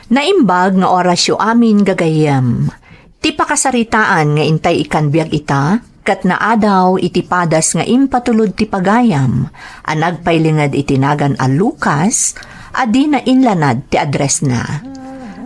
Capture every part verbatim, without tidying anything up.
Naimbag nga orasyo amin, gagayyem. Ti pakasaritaan nga intay ikkan biag ita, ket naadaw iti padas nga impatulod ti pagayam, a nagpailinged iti nagan a Lucas, a dina inlanad ti addressna.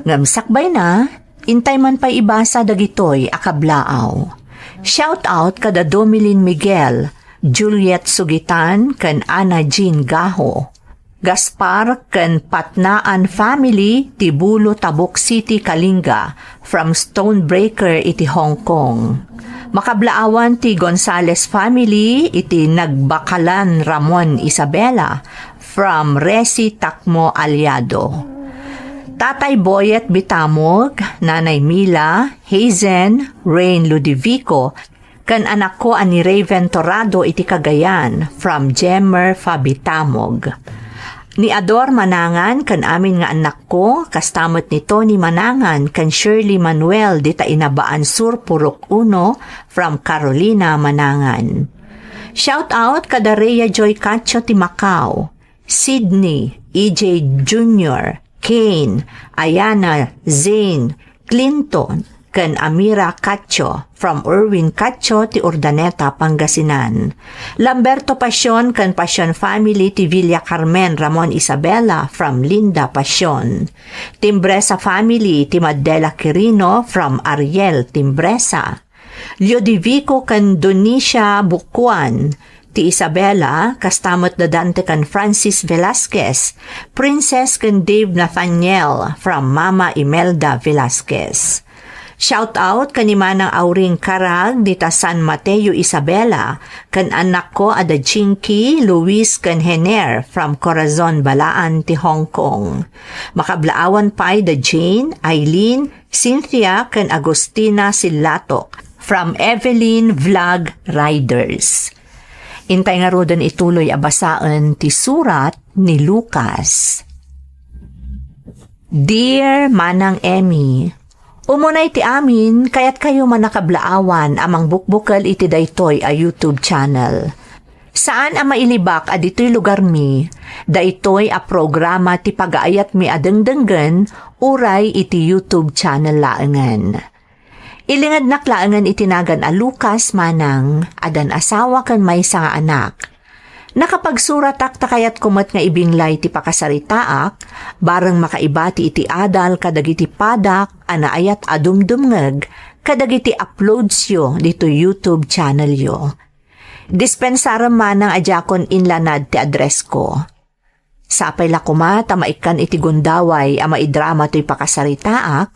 Ngem sakbayna, intay man pay ibasa dagitoy a kablaaw. Shout out kada Domelin Miguel, Juliet Sugitan, ken Ana Jean Gaho. Gaspar ken Patnaan family ti Bulo, Tabuk City, Kalinga, from Stonebreaker iti Hong Kong. Makablaawan ti Gonzales family iti Nagbakalan, Ramon, Isabela, from Resi Takmo Aliado. Tatay Boyet Bitamog, Nanay Mila, Hazen, Rain Ludivico, ken anakko a ni Raven Torado iti Cagayan, from Jemmer Fabitamog. Ni Ador Manangan ken amin nga annakko, kasta met ni Tony Manangan ken Shirley Manuel dita Inabaan Sur, Purok Uno, from Carolina Manangan. Shout out kada Rhea Joy Cacho ti Macau, Sydney, E J Junior, Kane, Ayana, Zane, Clinton, ken Amira Cacho, from Erwin Cacho ti Urdaneta, Pangasinan. Lamberto Pasion ken Pasion family ti Villa Carmen, Ramon, Isabela, from Linda Pasion. Timbresa family ti Maddela Quirino, from Ariel Timbresa. Ludovico ken Donicia Bukuan ti Isabela, kasta met da Dante ken Francis Velasquez, Princess ken Dave Nathaniel, from Mama Imelda Velasquez. Shout out ken ni Manang Auring Karag dita San Mateo, Isabela, ken annakko a da Chinky, Luis, ken Hener, from Corazon, Balaan ti Hong Kong. Makablaawan pay da Jane, Eileen, Cynthia ken Agustina Sillatok, from Evelyn Vlog Riders. Intay ngaruden ituloy a basaen ti surat ni Lucas. Dear Manang Emmy, umunay ti amin, kayatkayo man a kablaawan a mangbukbukel iti daytoy a YouTube channel. Saan a mailibak a ditoy lugarmi, daytoy a programa ti pagaayatmi a dengdenggen uray iti YouTube channel laengen. Ilingednak laengen iti nagan a Lucas, Manang, adan asawa ken maysa nga anak. Nakapagsuratak ta kayatko met nga ibinglay ti pakasaritaak, bareng makaibati iti adal kadagiti padak a naayat a dumdumngeg kadagiti uploadsyo ditoy YouTube channelyo. Dispensarem manang a diakon inlanad ti addressko. Sapay la koma ta maikkan iti gundaway a maidrama toy pakasaritaak,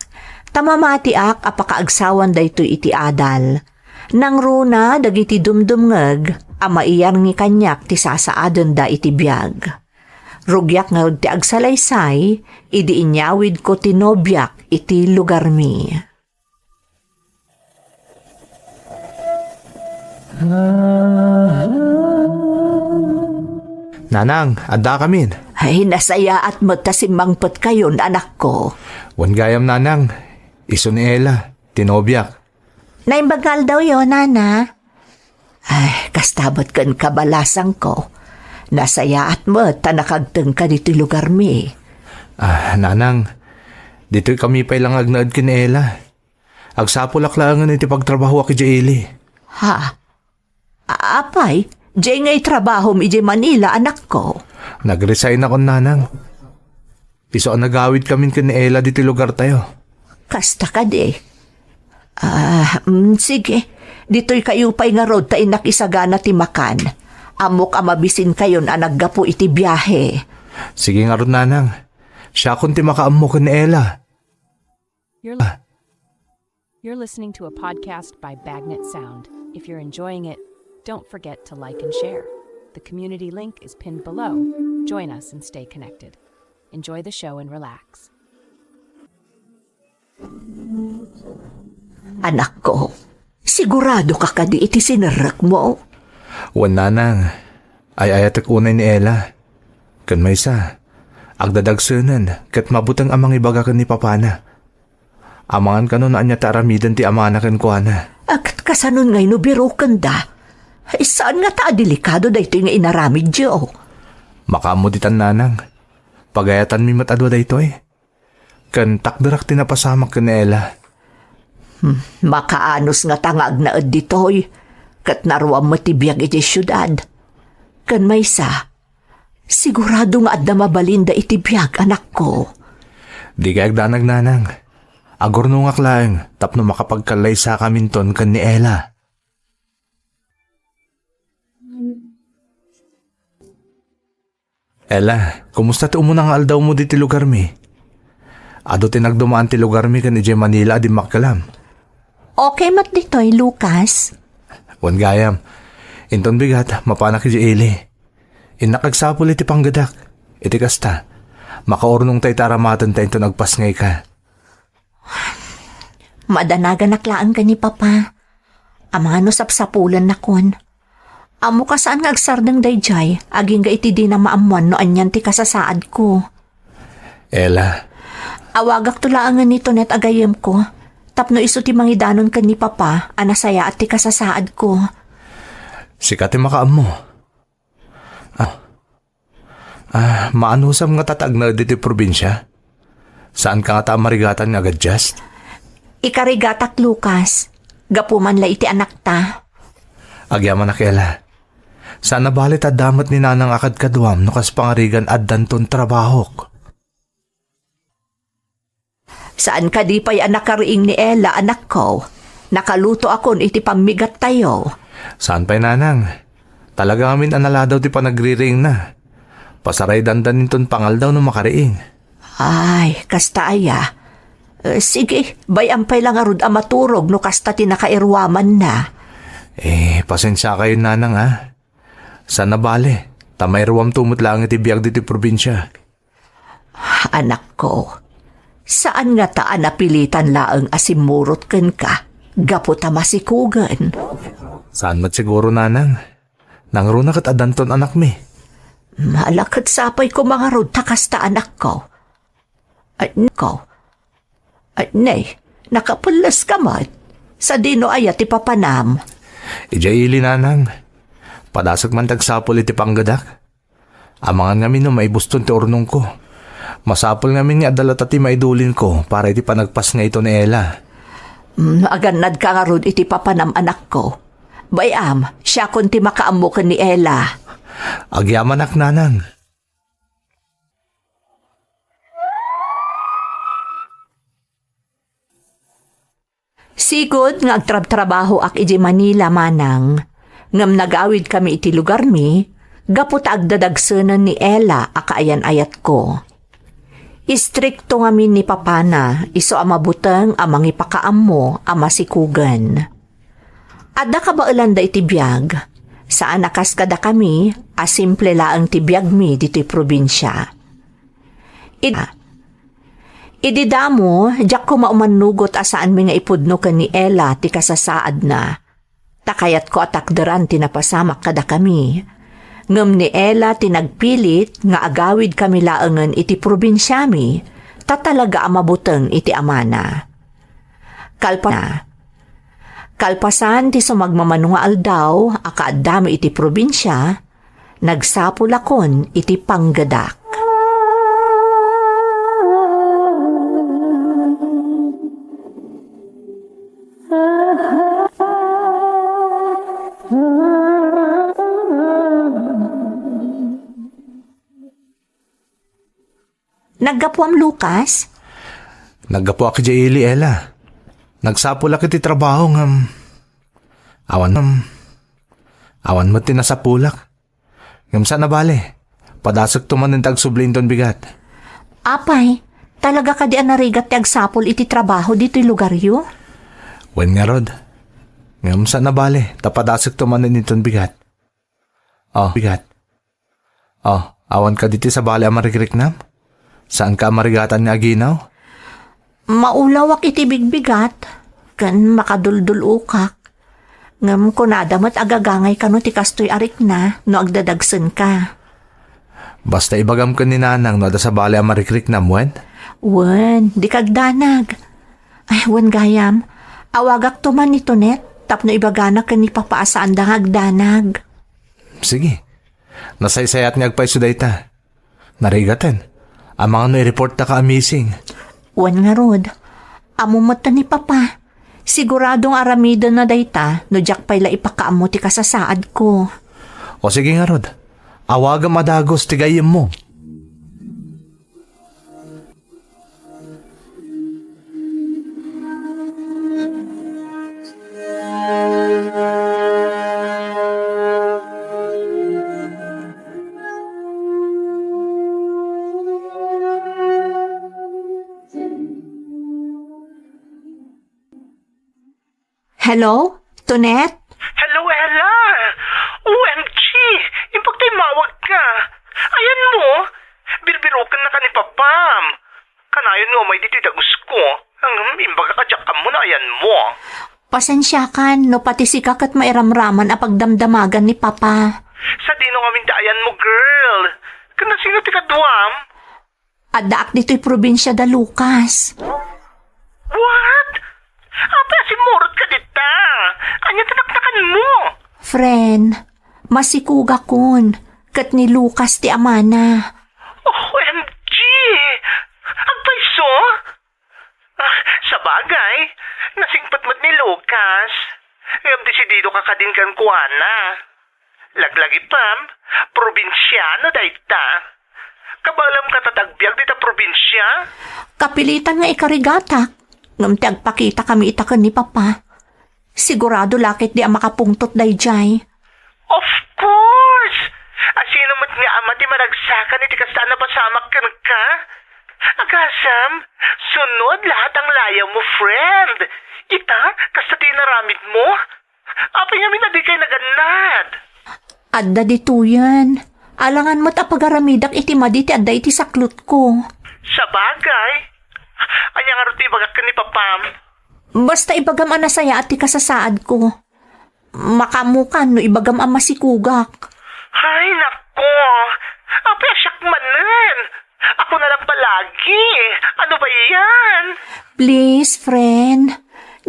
ta mamatiak a pakaagsawan daytoy iti adal. Nangruna dagiti dumdumngeg a maiyarngi kaniak ti sasaadenda iti biag. Rugiak ngarud ti agsalaysay idi inyawidko ti nobiak iti lugarmi. Nanang, addakamin. Ay, nasayaat met ta simmangpetkayon, anakko. Wen gayam, Nanang. Isu ni Ella, ti nobiak. Naimbag nga aldawyo, Nana. Ay, kasta met ken kabalasangko. Nasayaat met ta nakagtengka ditoy lugarmi. Ah, Nanang, ditoy kami pay la nga agnaed ken Ella. Agsapulak laengen iti pagtrabahoak idiay ili. Ha? A-, apay, diay nga itrabahom idiay Manila, anakko? Nag-resign akon, Nanang. Isu a nagawidkamin ken ni Ella ditoy lugartayo. Kasta kadi. Ah, mm, sige. Ditoykayo pay ngarud ta innak isagana ti makan. Ammok a mabisinkayon a naggapu iti biahe. Sige ngarud, Nanang. Siakon ti makaammo ken ni Ella. You're li-, you're listening to a podcast by Bagnet Sound. If you're enjoying it, don't forget to like and share. The community link is pinned below. Join us and stay connected. Enjoy the show and relax. Anakko, sigurado ka kadi iti sinerrekmo? Wen, Nanang. Ay-ayatek unay ni Ella. Ken maysa, agdadagsenen ket mabuteng a mangibaga ken ni papana. Amangan kano no ania ti aramiden ti amana kenkuana. A, ket kasanon ngay no birokenda? Ay, saan ngata a delikado daytoy nga inaramidyo? Makaammo ditan, Nanang. Pagayatanmi met a dua daytoy. ken takderak ti napasamak ken ni Ella. Hmm, makaanus ngata nga agnaed ditoy, ket naruam met ti biag iti siudad. Ken maysa, sigurado nga adda mabalinda iti biag, anakko. Dikay agdanag, nanang. Agurnongak laeng tapno makapagkallaysakaminton ken ni Ella. Ella, kumusta ti umuna nga aldawmo ditoy lugarmi? Adu ti nagdumaan ti lugarmi ken idiay Manila a dimmakkelam. Okay met ditoy, Lucas. Wen gayam, inton bigat, mapanak idiay ili. Innak agsapul iti panggedak. Iti kasta, makaurnongta iti aramatenta inton agpasngayka. Madanaganak laeng ken ni Papa. Amangan no sapsapulennakon. Ammoka saan nga agsardeng daydiay, agingga iti dina maammoan no anian ti kasasaadko. Ella. Awagakto laengen ni Tonet a gayyemko, tapno isu ti mangidanon ken ni Papa a nasayaat ti kasasaadko. Sika ti makaammo. Ah. Ah, maanusam ngata ta agnaed ditoy probinsia? Saanka ngata a marigatan nga agadias? Ikarigatak, Lucas. Gapu man la iti anakta. Agyamanak, Ella. Saan a bale ta adda met ni Nanang a kadkaduam no kas pangarigan addanton trabahok. Saan kadi pay a nakariing ni Ella, anakko? Nakalutoakon iti pammigattayo. Saan pay, Nanang. Talaga ngamin a naladaw ti panagririingna. Pasaraydanda inton pangaldaw no makariing. Ay, kasta aya. Eh, sige, bay-am pay la ngarud a maturog no kasta ti nakairuamanna. Eh, pasensiakayon, Nanang, a. Saan a bale, ta mairuamto met laeng iti biag ditoy probinsia. Anakko, saan ngata a napilitan laeng a simmurot kenka gapu ta masikugen? Saan met siguro, Nanang. Nangruna ket addanton anakmi. Ala ket sapay koma ngarud ta kasta, anakko. Ay, nako. Ay, ne, nakapelles ka met. Sadino aya ti papanam? Idiay ili, Nanang. Padasek man ti agsapul iti panggedak. Amangan ngamin no maibuston ti urnongko. Masapul ngamin nga adda latta ti maidulinko para iti panagpasngayto ni Ella. Mm, agannadka ngarud iti papanam, anakko. Bay-am, siakon ti makaammo ken ni Ella. Agyamanak, Nanang. Sigud nga agtrabtrabahoak idiay Manila, Manang, ngem nagawidkami iti lugarmi gapu ta agdadagsenen ni Ella a kaayan-ayatko. Istrikto ngamin ni papana, isu a mabuteng a mangipakaammo a masikugen. Adda kabaelanda iti biag, saan a kas kadakami a simple laeng ti biagmi ditoy probinsia. Id-, idi damo, diak koma umannugot a saanmi nga ipudno ken ni Ella ti kasasaadna. Ta kayatko a takderan ti napasamak kadakami. Ngem ni Ella ti nagpilit nga agawidkami laengen iti probinsiami, ta talaga a mabuteng iti amana. Kalpa-, kalpasan ti sumagmamano nga aldaw a kaaddami iti probinsia, nagsapulakon iti panggedak. Naggapuam, Lucas? Naggapuak idiay ili, Ella. Nagsapulak iti trabaho ngem awan, awan met ti nasapulak. Ngem saan a bale, padasekto manen ti agsubli inton bigat. Apay, talaga kadi a narigat ti agsapul iti trabaho ditoy lugaryo? Wen ngarud. Ngem saan a bale, ta padasekto manen inton bigat. Oh, bigat. Oh, awan kadi ti sabali a marikriknam? Saanka a marigatan nga aginaw? Maulawak iti bigbigat, ken makaduldul-okak. Ngem kunada met a gagangay kano ti kastoy a rikna no agdadagsenka. Basta ibagam ken ni Nanang no adda sabali a marikriknam, wen? Wen, dika agdanag. Ay, wen gayam, awagakto man ni Tonet tapno ibagana ken ni Papa a saanda nga agdanag. Sige. Nasaysayat nga agpayso dayta. Narigaten. Amangan no i-reporttaka a missing. Wen ngarud, ammo met ni Papa. Sigurado nga aramidenna dayta no diak pay la ipakaammo ti kasasaadko. O sige ngarud, awagem a dagus ti gayyemmo. Hello? Tonet? Hello, Ella! O M G! Imbag ta immawag ka! Ayanmo? Birbirokennaka ni Papam! Kanayon nga umay ditoy dagusko. Ngem imbagak a diak ammo no ayanmo. Pasensiakan no pati sika ket mairamraman a pagdamdamagan ni Papa. Sadino ngamin ti ayanmo, girl? Ken nasino ti kaduam? Addaak ditoy probinsia da Lucas. What? Apay a simmurotka dita? Ania ti naknakanmo? Friend, masikugakon ket ni Lucas ti amana. O M G! Agpayso? Ah, sabagay, nasingpet met ni Lucas. Ngem desididoka kadin kenkuana. Laglagipem, probinsiano dayta. Kabaelamka ta ti agbiag dita probinsia? Kapilitan nga ikarigatak, ngem ti agpakitakami ita ken ni Papa. Sigurado la ketdi a makapungtot daydiay. Of course! A sino met nga ama ti managsakan iti kasta a napasamak kenka? Agasem, sunod lahat ang layawmo, friend. Ita, kasta ti inaramidmo. Apay ngamin a dikay nagannad? Adda ditoyen. Alangan met a pagaramidak iti madi ti adda iti saklotko. Sabagay. Ania ngarud ti ibagak ken ni Papam? Basta ibagam a nasayaat ti kasasaadko. Makaammokan no ibagam a masikugak. Ay, nako! Apay a siak manen? Ako na lang palagi. Ano ba yan? Please, friend.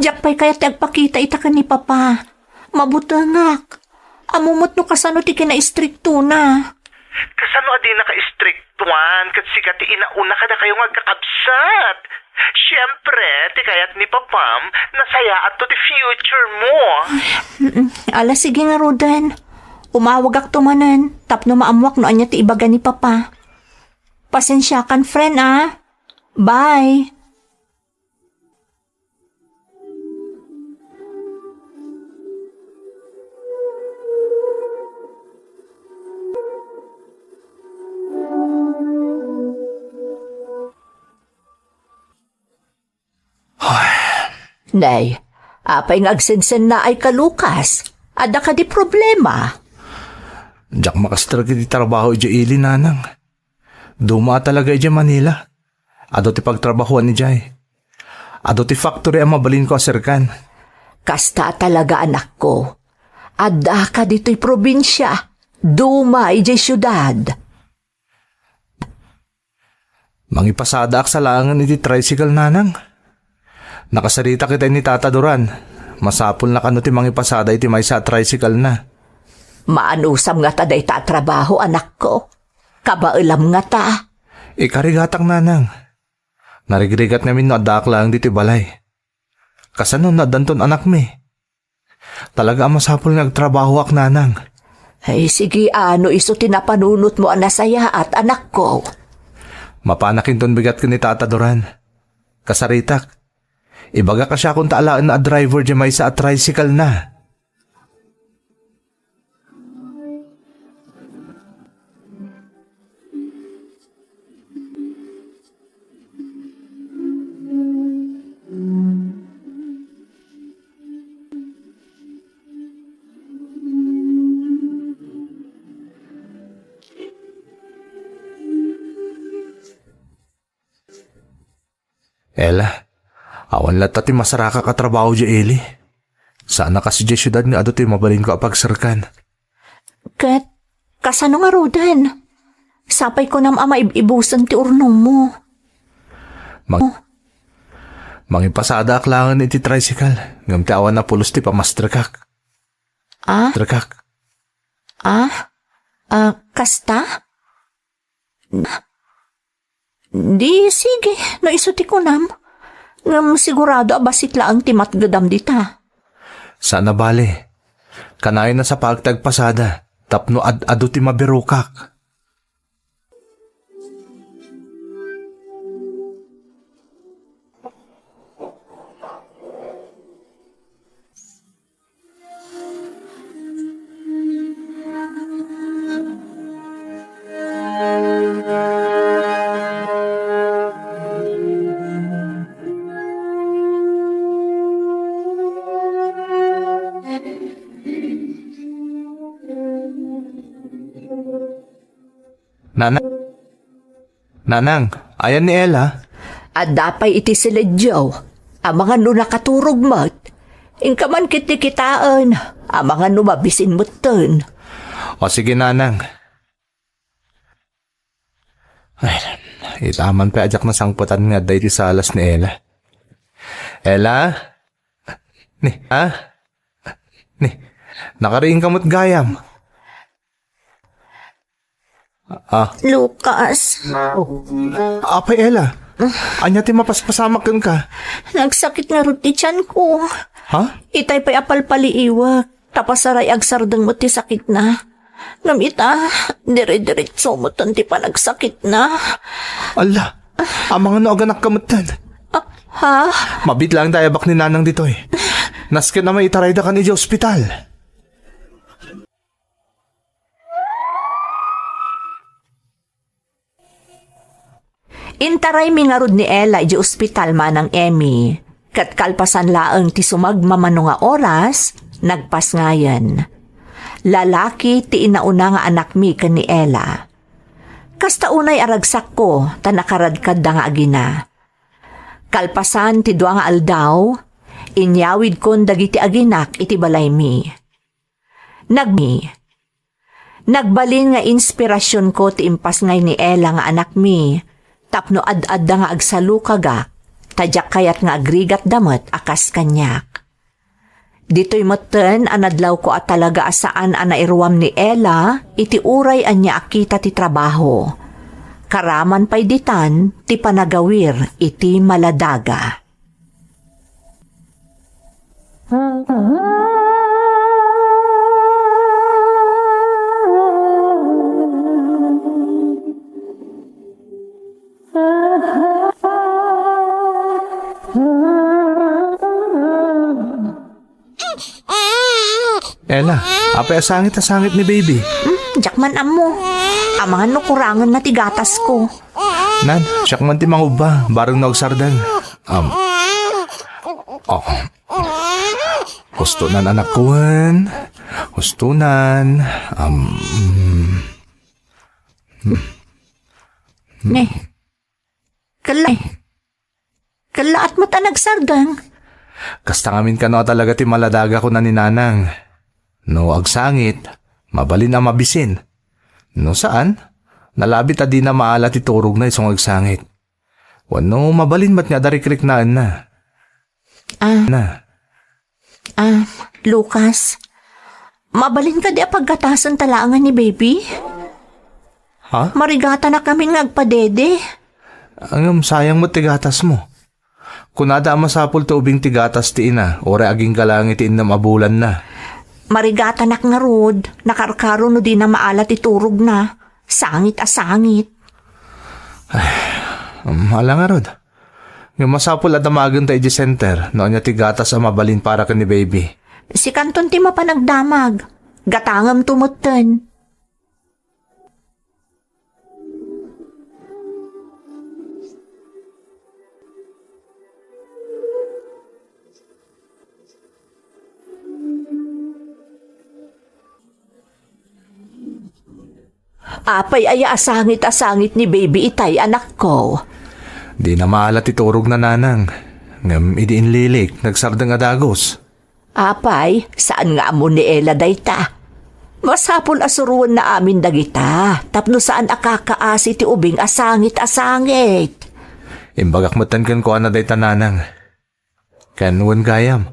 Diak pay kayat ti agpakita ita ken ni Papa. Mabutengak. Ammo met no kasano ti kinaistriktona. Kasano a dina kaistriktuan ket sika ti inauna kadakayo nga agkakabsat? Siempre, ti kayat ni Papam, nasayaatto ti future mo. Mm-mm. Ala, sige ngaruden. Umawagakto manen tapno maammoak no ania ti ibaga ni Papa. Pasensiakan, friend, ah. Bye. Nay, apay nga agsensennaayka, Lucas? Adda kadi problema? Diak makastrek iti trabaho idiay ili, nanang. Duma a talaga idiay Manila. Adu ti pagtrabahoan idiay. Adu ti factory a mabalinko a serkan. Kasta a talaga, anakko. Addaka ditoy probinsia. Duma idiay siudad. Mangipasadaak sa laengen iti tricycle, nanang. Nakasaritak itay ni Tata Duran. Masapulna kano ti mangipasada iti maysa a tricycle na. Maanusam ngata dayta a trabaho, anakko? Kabaelam ngata? Ikarigatak, nanang. Narigrigat ngamin no addaak laeng ditoy balay. Kasano no addanton anakmi? Talaga a masapul nga agtrabahoak, nanang. Ay, sige, ano isu ti napanunotmo a nasayaat, anakko? Mapanakinton bigat ken ni Tata Duran. Kasaritak. Ibagak a siakon ta alaenna a driver diay maysa a tricycle na. Ella, awan latta ti masarakak a trabaho diay ili. Saan a kas idiay siudad nga adu ti mabalinko a pagserkan. Ket, kasano ngaruden? Sapay kunam a maib-ibusen ti urnongmo. Mang-, mangipasadaak laengen iti tricycle, ngem ti awan a pulos ti pamastrekak. Ah? Trekak. Ah? Ah, kasta? Di sige, no isu ti kunam. Ngem sigurado a bassit laeng ti matgedam dita. Saan a bale. Kanayon a sapaek ti agpasada, tapno ad-adu ti mabirokak. Nana-, Nanang, ayan ni Ella? Adda pay iti siledio. Amangan no nakaturog met. Inka man ket ti kitaen. Amangan no mabisin metten. O sige, Nanang. Ay, ita man pay a diak nasangpetan nga adda iti salas ni Ella. Ella? Ni, ha? Ni, nakariingka met gayam? Ah. Lucas. Apay, Ella. Ania ti mapaspasamak kenka? Nagsakit ngarud ti tianko. Ha? Itay pay a palpaliiwek. Tapno saray agsardeng met ti sakitna. Ngem ita, dire-diretso metten ti panagsakitna. Alla, amangan no aganakka metten. Ah, ha? Mabiit laeng ti ayabak ni Nanang ditoy. Nasken a maitarayda kan idiay ospital. Intaraymi ngarud ni Ella idiay ospital, Manang Emmy, ket kalpasan laeng ti sumagmamano nga oras, nagpasngayen. Lalaki ti inauna nga anakmi ken ni Ella. Kasta unay a ragsakko ta nakaradkadda nga agina. Kalpasan ti dua nga aldaw, inyawidkon dagiti aginak iti balaymi. Nagmi. Nagbalin nga inspirasionko ti impasngay ni Ella nga anakmi tapno ad-adda nga agsalukagak, ta diak kayat nga agrigatda met a kas kaniak. Ditoy metten a nadlawko a talaga a saan a nairuam ni Ella iti uray ania a kita ti trabaho. Karaman pay ditan ti panagawir iti maladaga. Ella, apay a sangit a sangit ni baby? Hmm, diak man ammo. Amangan no kurangenna ti gatasko. Nan, siak man ti mangubba, bareng no agsardeng. Am. Oh. Hustonan, anakko, wen. Hustonan. Am. Ne. Kella. Kellaat met a nagsardeng. Kasta ngamin kano a talaga ti maladaga, kuna ni Nanang. No agsangit, mabalin a mabisin. No saan, nalabit a dina maala ti turogna isu nga agsangit. Wenno mabalin met nga adda rikriknaenna. Ah. Na. Ah, Lucas, mabalin kadi a paggatasen ta laengen ni baby? Ha? Marigatanak ngamin nga agpadede. Ngem sayang met ti gatasmo. Kunada a masapul ti ubing ti gatas ti ina, uray agingga laeng iti innem a bulanna. Marigatanak ngarud, nakarkaro no dina maala ti turogna. Sangit a sangit. Ay, um, ala ngarud. Ngem masapul a damagenta idiay center no ania ti gatas a mabalin para ken ni baby. Sikanton ti mapan agdamag. Gatangemto metten. Apay aya a sangit a sangit ni baby itay, anakko? Dina maala ti turogna, Nanang. Ngem idi inlilik, nagsardeng a dagus. Apay, saan nga ammo ni Ella dayta? Masapul a suroenna amin dagita, tapno saan a kakaasi ti ubing a sangit a sangit. Imbagak metten kenkuana dayta, Nanang. Ken wen gayam,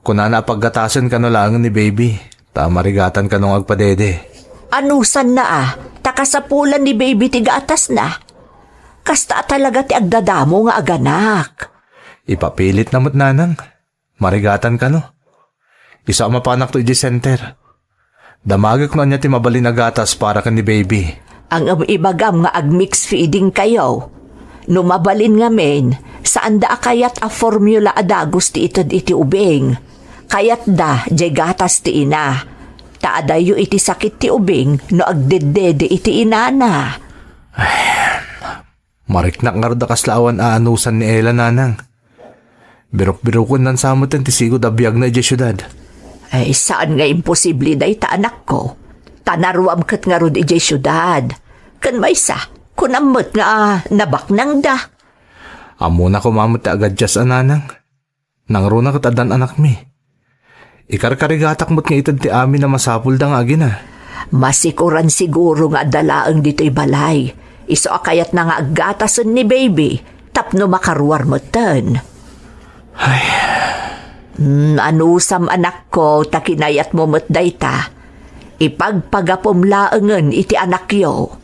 kunana a paggatasen kano laeng ni baby, ta marigatan kano nga agpadede. Anusanna a, ta kasapulan ni baby ti gatasna. Kasta a talaga ti agdadamo nga aganak. Ipapilitna met, nanang. Marigatan kano. Isu a mapanakto idiay center. Damagek no ania ti mabalin a gatas para ken ni baby. Ngem ibagam nga ag-mix feeding kayo. No mabalin ngamin, saanda a kayat a formula a dagus ti ited iti ubing. Kayatda, diay gatas ti ina. Ta adayo iti sakit ti ubing no agdeddede iti inana. Mariknak ngarud a kasla awan aanusan ni Ella, nanang. Birukbirukenna sa met ti sigud a biagna idiay siudad. Ay, saan nga imposible dayta, anakko. Ta naruam ket ngarud idiay siudad. Ken maysa, kunam met nga, ah, nabaknangda. Ammona koma met ti agadias a, nanang. Nangruna ket addan anakmi. Ikarkarigatak met nga ited ti amin a masapulda nga agina. Masikoran siguro nga adda laeng ditoy balay. Isu a kayatna nga aggatasen ni baby tapno makaruar metten. Ay. Hmm, anusam, anakko, ta kinayatmo met dayta. Ipagpagapum laengen iti anakyo.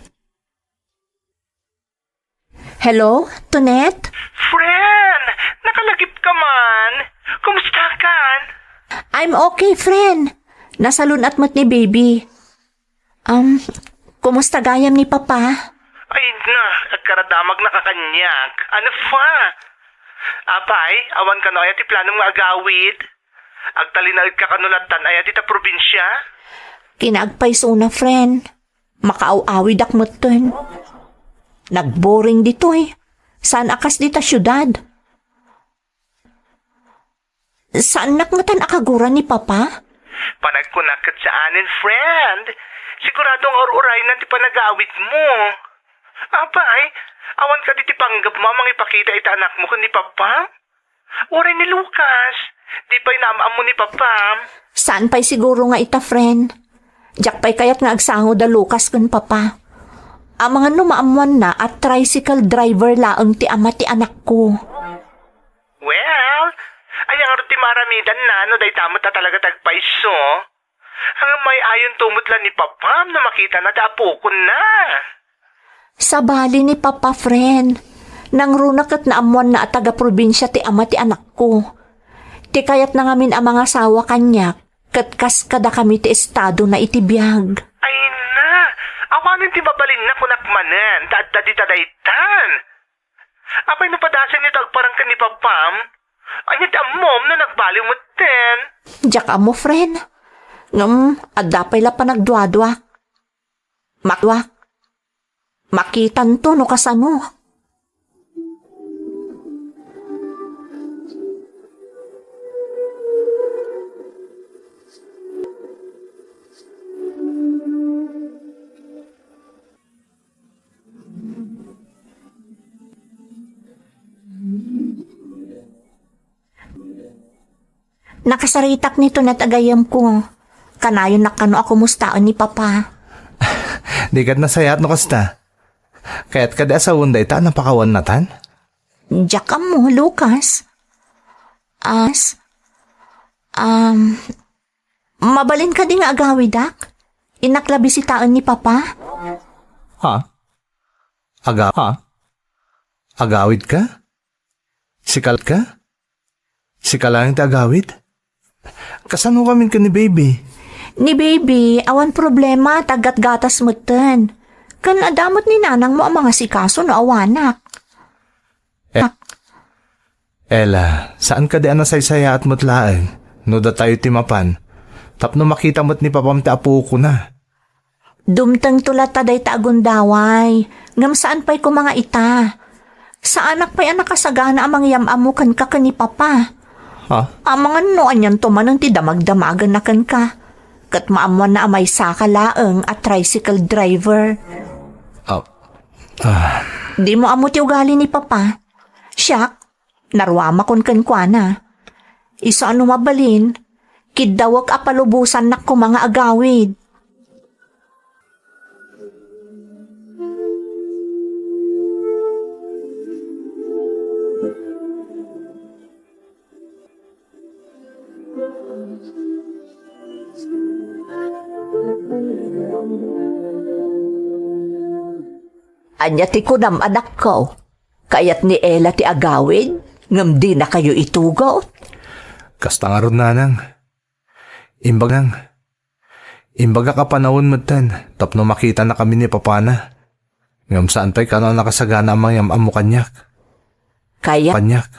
Hello, Tonet? Friend! Nakalagip ka man! Kumusta kan? I'm okay, friend. Nasalun-at met ni baby. Um, kumusta gayam ni Papa? Ay na, agkaradamag na ka kaniak. Ano pa? Apay, awan kano aya ti planom nga agawid? Agtalinaed ka kano lattan aya dita probinsia? Kinaagpaysona, friend. Makaaw-awidak metten. Nagboring ditoy. Saan a kas dita siudad. Saannak ngatan a kaguran ni Papa? Panagkunak ket saanen, friend. Sigurado nga ur-uraynan ti panagawidmo. Apay, awan kadi ti panggepmo a mangipakita iti anakmo ken ni Papam? Uray ni Lucas, di pay naam-ammo ni Papam? Saan pay siguro nga ita, friend? Diak pay kayat nga agsango da Lucas ken Papa. Amangan no maammoanna a tricycle driver laeng ti ama ti anakko. Well, ania ngarud ti maaramidanna no dayta met a talaga ti agpayso? Ngem may-ayonto met la ni Papam no makitana ti apokonna. Sabali ni Papa, friend. Nangruna ket naammoanna a taga-probinsia ti ama ti anakko. Ti kayatna ngamin a mangasawa kaniak, ket kas kadakami ti estadona iti biag. Ay na, awanen ti mabalinna kunak manen, ta adda dita daytan. Apay no padasenyo ti agparang ken ni Papam? Ania ti ammom no nagbaliw metten? Diak ammo, friend. Ngem, adda pay la panagduaduak. Makduak. Makitanto no kasano. Nakasaritak ni Tonet a gayyemko. Kanayonnak kano a kumustaen ni Papa. Di kad nasayaat no kasta. Kayat kadi a sawen dayta a napakawan natan? Diak ammo, Lucas. As, um, Mabalin kadi nga agawidak? Innak la bisitaen ni Papa? Ha? Aga-, ha? Agawid ka? Sikal ka? Sika laeng ti agawid? Kasano kamin ken ni baby? Ni baby, awan problema, ta aggatgatas metten. Ken adda met ni nanangmo a mangasikaso no awanak. Eh, Ella, saan kadi a nasaysayaat met laeng no datayo ti mapan tapno makita met ni Papam ti apokona? Dumtengto latta dayta a gundaway, ngem saan pay koma nga ita. Saanak pay a nakasagana a mangyam-ammo kenka ken ni Papa. Ha? Amangan no anianto manen ti damagdamagenna kenka. Ket maammoanna a maysaka laeng a tricycle driver. Ah, ah. Dimo ammo ti ugali ni Papa. Siak, naruamakon kenkuana. Isu a no mabalin, kiddawek a palubosannak koma nga agawid. Ania ti kunam, anakko? Kayat ni Ella ti agawid, ngem dinakayo itugot? Kasta ngarud, nanang. Imbagang, imbagak a panawen metten tapno makitanakami ni papana. Ngem saan pay kano a nakasagana a mangiyam-ammo kaniak. Kayat, kaniak.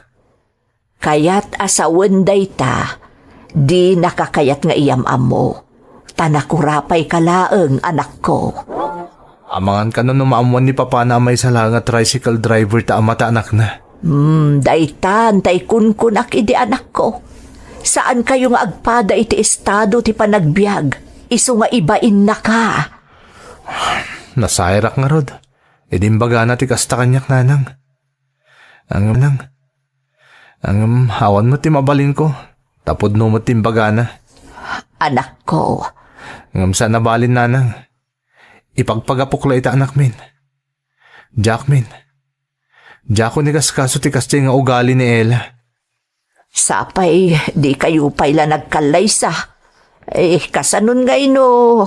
Kayat a sawen dayta, dinaka kayat nga iyam-ammo. Ta nakurapayka laeng, anakko. Amangan kano no maammoan ni papana a maysa laeng a tricycle driver ta ama ta anakna. Hmm, daytan tay kunkunak idi, anakko. Saankayo nga agpada iti estado ti panagbiag, isu nga ibainnaka. Nasayarak ngarud. Idi imbagana ti kasta kaniak, nanang. Ngem, ngem awan met ti mabalinko, ta pudno met ti imbagana. Anakko. Ngem saan a balin, nanang. Ipagpagapok la ita anakmin. Diakmin. Diakon ikaskaso ti kasdiay nga ugali ni Ella. Sapay, dikayo pay la nagkallaysa. Eh, kasanon ngay no?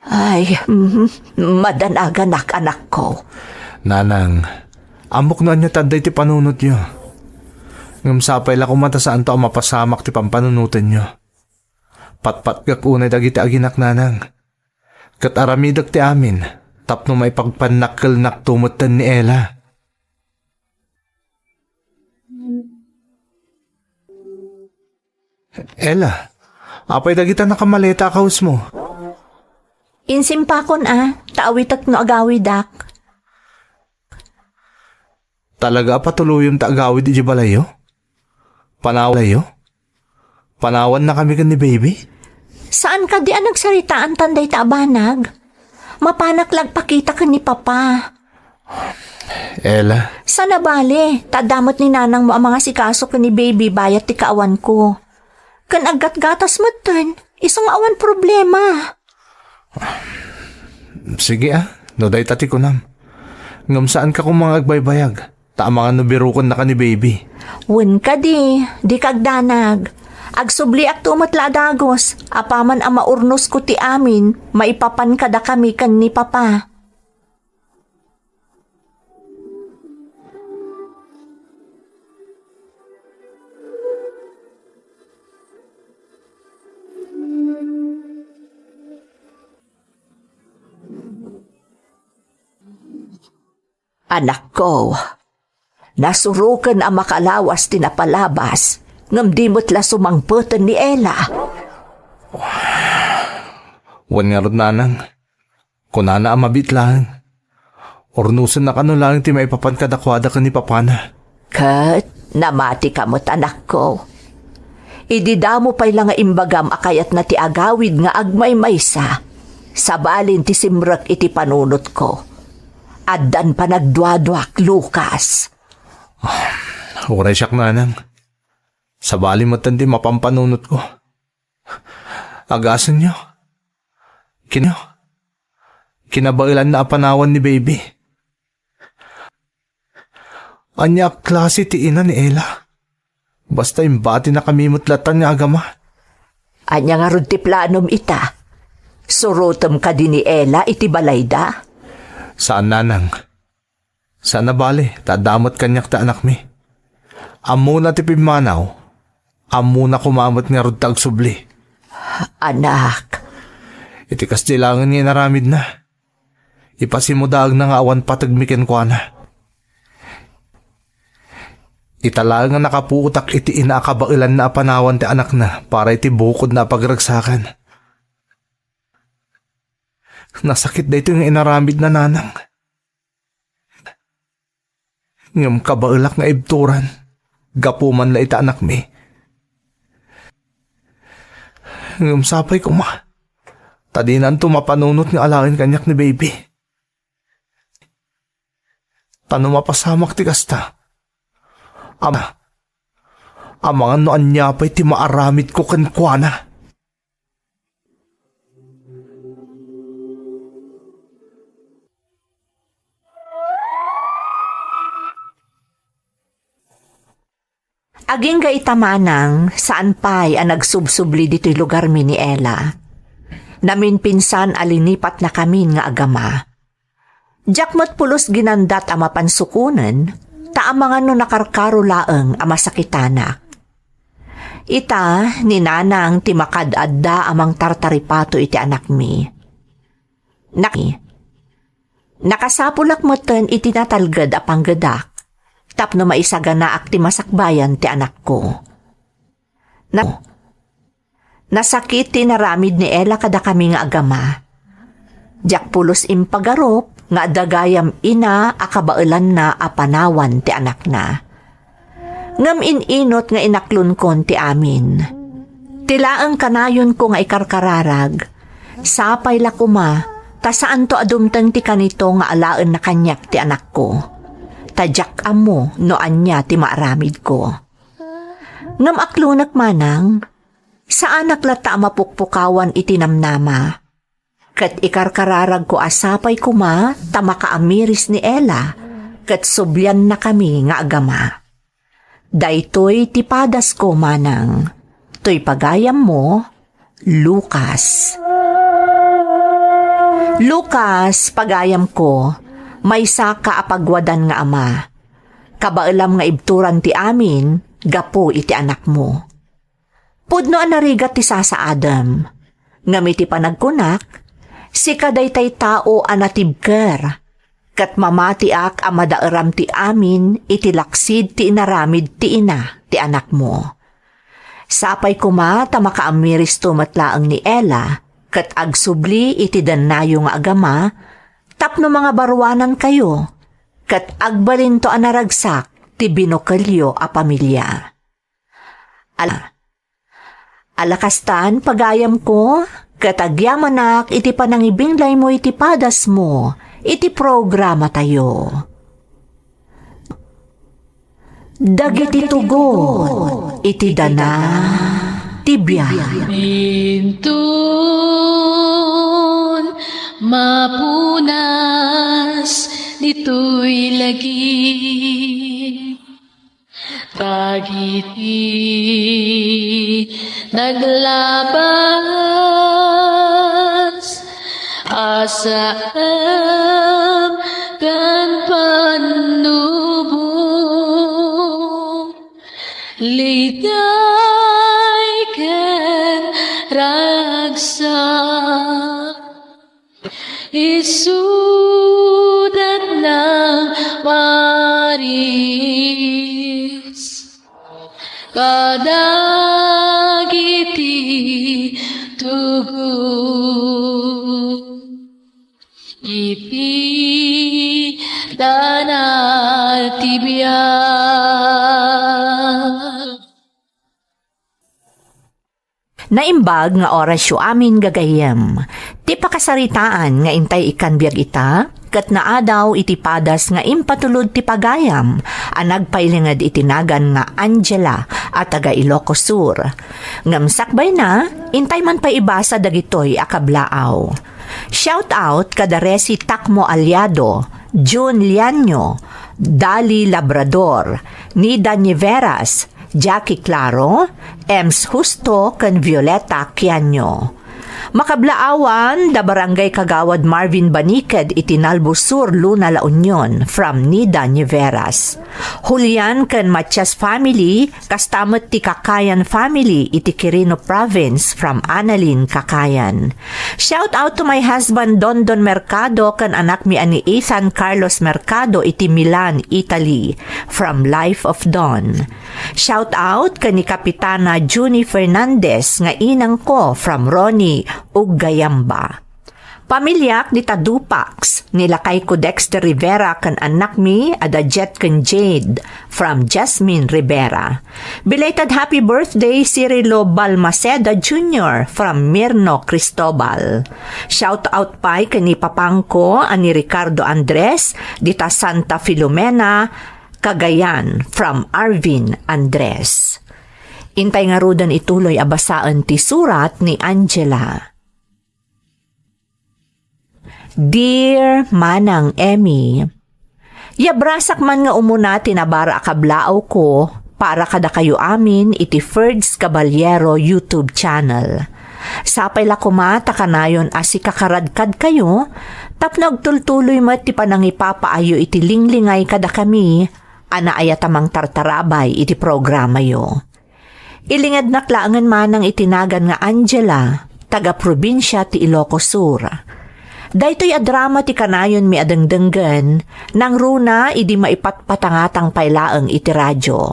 Ay, mhm, madanaganak, anakko. Nanang, ammok no ania ti adda iti panunotyo. Ngem sapay la koma ta saanto a mapasamak ti pampanunotenyo. Patpatgak unay dagiti aginak, nanang. Ket aramidek ti amin tapno maipagpannakkelnakto metten ni Ella. Ella, apay dagita nakamaleta a kawesmo? Insimpakon a, ta awitek no agawidak. Talaga a patuloyem ta agawid idiay balayyo? Panawanyo? Panawannakami ken ni baby? Saan kadi a nagsaritaan tan dayta a banag? Mapanak la agpakita ken ni papa. Ella. Saan a bale, ta adda met ni nanangmo a mangasikaso ken ni baby bayat ti kaawanko. Ken aggatgatas metten, isu nga awan problema. Sige a, no dayta ti kunam. Ngem saanka koma nga agbaybayag, ta amangan no birukennaka ni baby. Wen kadi, dika agdanag. Agsubliakto met la a dagus, apaman a maurnosko ti amin, maipapan kadakami ken ni papa. Anakko, nasuroken a makalawas ti napalabas, ngem di met la sumangpeten ni Ella. Wen ngarud, nanang, kunana a mabiit laeng. Urnosenna kano laeng ti maipapan kadakuada ken ni papana. Ket namatika met, anakko. Idi damo pay la nga imbagam a kayatna ti agawid nga agmaymaysa, sabalin ti simrek iti panunotko. Addan panagduaduak, Lucas. Uray siak, nanang. Sabali metten ti mapampanunotko. Agasenyo. Kin-, kinabaelanna a panawan ni baby. Ania a klase ti ina ni Ella? Basta imbatinakami met latan nga agama. Ania ngarud ti planom ita? Surotem kadi ni Ella iti balayda? Saan, nanang. Saan a bale, ta adda met kaniak ti anakmi. Ammona ti pimmanaw. Ammona koma met ngarud ti agsubli. Anak. Iti kasdi laengen nga inaramidna, ipasimudaag na nga awan pategmi kenkuana. Ita laeng nga nakapuotak iti ina a kabaelanna a panawan ti anakna para iti bukodna a pagragsakan. Nasakit daytoy nga inaramidna, nanang. Ngem kabaelak nga ibturan, gapu man la ita anakmi. Ngem sapay koma, ta dinanto mapanunot nga alaen kaniak ni baby. Ta no mapasamak ti kasta, ama, amangan no ania pay ti maaramidko kenkuana. Agingga ita manang, saan pay a nagsubsubli ditoy lugarmi ni Ella. Naminpinsan a linipatnakamin nga agama. Diak met pulos ginandat a mapan sukonen, ta amangan no nakarkaro laeng a masakitanak. Ita, ni Nanang ti makaad-adda a mangtartaripato iti anakmi. Nak-, nakasapulak metten iti natalged a panggedak, tapno maisaganaak ti masakbayan ti anakko. Na-, nasakit ti inaramid ni Ella kadakami nga agama. Diak pulos impagarup nga adda gayam ina a kabaelanna a panawan ti anakna. Ngem in-inot nga inaklonkon ti amin. Ti laeng kanayonko nga ikarkararag, sapay la koma, ta saanto a dumteng ti kanito nga alaenna kaniak ti anakko. Ta diak ammo no ania ti maaramidko. Ngem aklonek manang, saanak latta a mapukpukawan iti namnama. Ket ikarkararagko a sapay koma ta makaamiris ni Ella, ket subliannakami nga agama. Daytoy ti padasko manang. Toy pagayammo, Lucas. Lucas, pagayamko, maysaka a pagwadan nga ama. Kabaelam nga ibturan ti amin gapu iti anakmo. Pudno a narigat ti sasaadem. Ngem iti panagkunak, sika daytay tao a natibker, ket mamatiak a madaeram ti amin iti laksid ti inaramid ti ina ti anakmo. Sapay koma ta makaamiristo met laeng ni Ella, ket agsubli iti dennayo nga agama, tapno mangabaruanankayo, ket agbalinto a naragsak ti binukelyo a pamilia. Ala, ala kastan, pagayamko, ket agyamanak iti panangibinglaymo iti padasmo iti programatayo. Dagiti tugot iti dana ti biag. Inton mapunas ditoy lagi. Dagiti naglabas a saan ken pannubo, liday ken ragsak. Isudat na maris kadagiti tugot iti dana ti biag. Naimbag nga orasyo amin, gagayyem. Ti pakasaritaan nga intay ikkan biag ita, ket naadaw iti padas nga impatulod ti pagayam a nagpailinged iti nagan nga Angela a taga Ilocos Sur. Ngem sakbayna, intay man pay ibasa dagitoy a kablaaw. Shout out kada Resi Takmo Aliado, June Lianyo, Dali Labrador, Nida Niveras, Jackie Claro, Ems Justo, ken Violeta Kianyo. Makablaawan da Barangay Kagawad Marvin Baniked iti Nalbo Sur, Luna, La Union, from Nida Niveras. Julian ken Matias family, kasta met ti Kakayan family iti Quirino Province, from Annalyn Kakayan. Shout out to my husband Dondon Mercado ken anakmi a ni Ethan Carlos Mercado iti Milan, Italy, from Life of Don. Shout out ken ni Kapitana Junie Fernandez nga inangko, from Ronnie, Uggayamba. Pamiliak dita Dupax, ni lakayko Dexter Rivera ken annakmi a da Jet ken Jade, from Jasmine Rivera. Belated happy birthday, Cirilo Balmaceda Junior, from Mirno Cristobal. Shout out pay ken ni papangko a ni Ricardo Andres, dita Santa Filomena, Cagayan, from Arvin Andres. Intay ngaruden ituloy a basaen ti surat ni Angela. Dear Manang Emmy, yabrasak man nga umuna ti nabara a kablaawko para kadakayo amin iti Ferds Caballero YouTube channel. Sapay la koma ta kanayon a sikakaradkadkayo tapno agtultuloy met ti panangipapaayo iti linglingay kadakami a naayat a mangtartarabay iti programayo. Ilingednak laengen manang iti nagan nga Angela, taga-probinsia ti Ilocos Sur. Daytoy a drama ti kanayonmi a dengdenggen, nangruna idi maipatpatangatang pay laeng iti radio.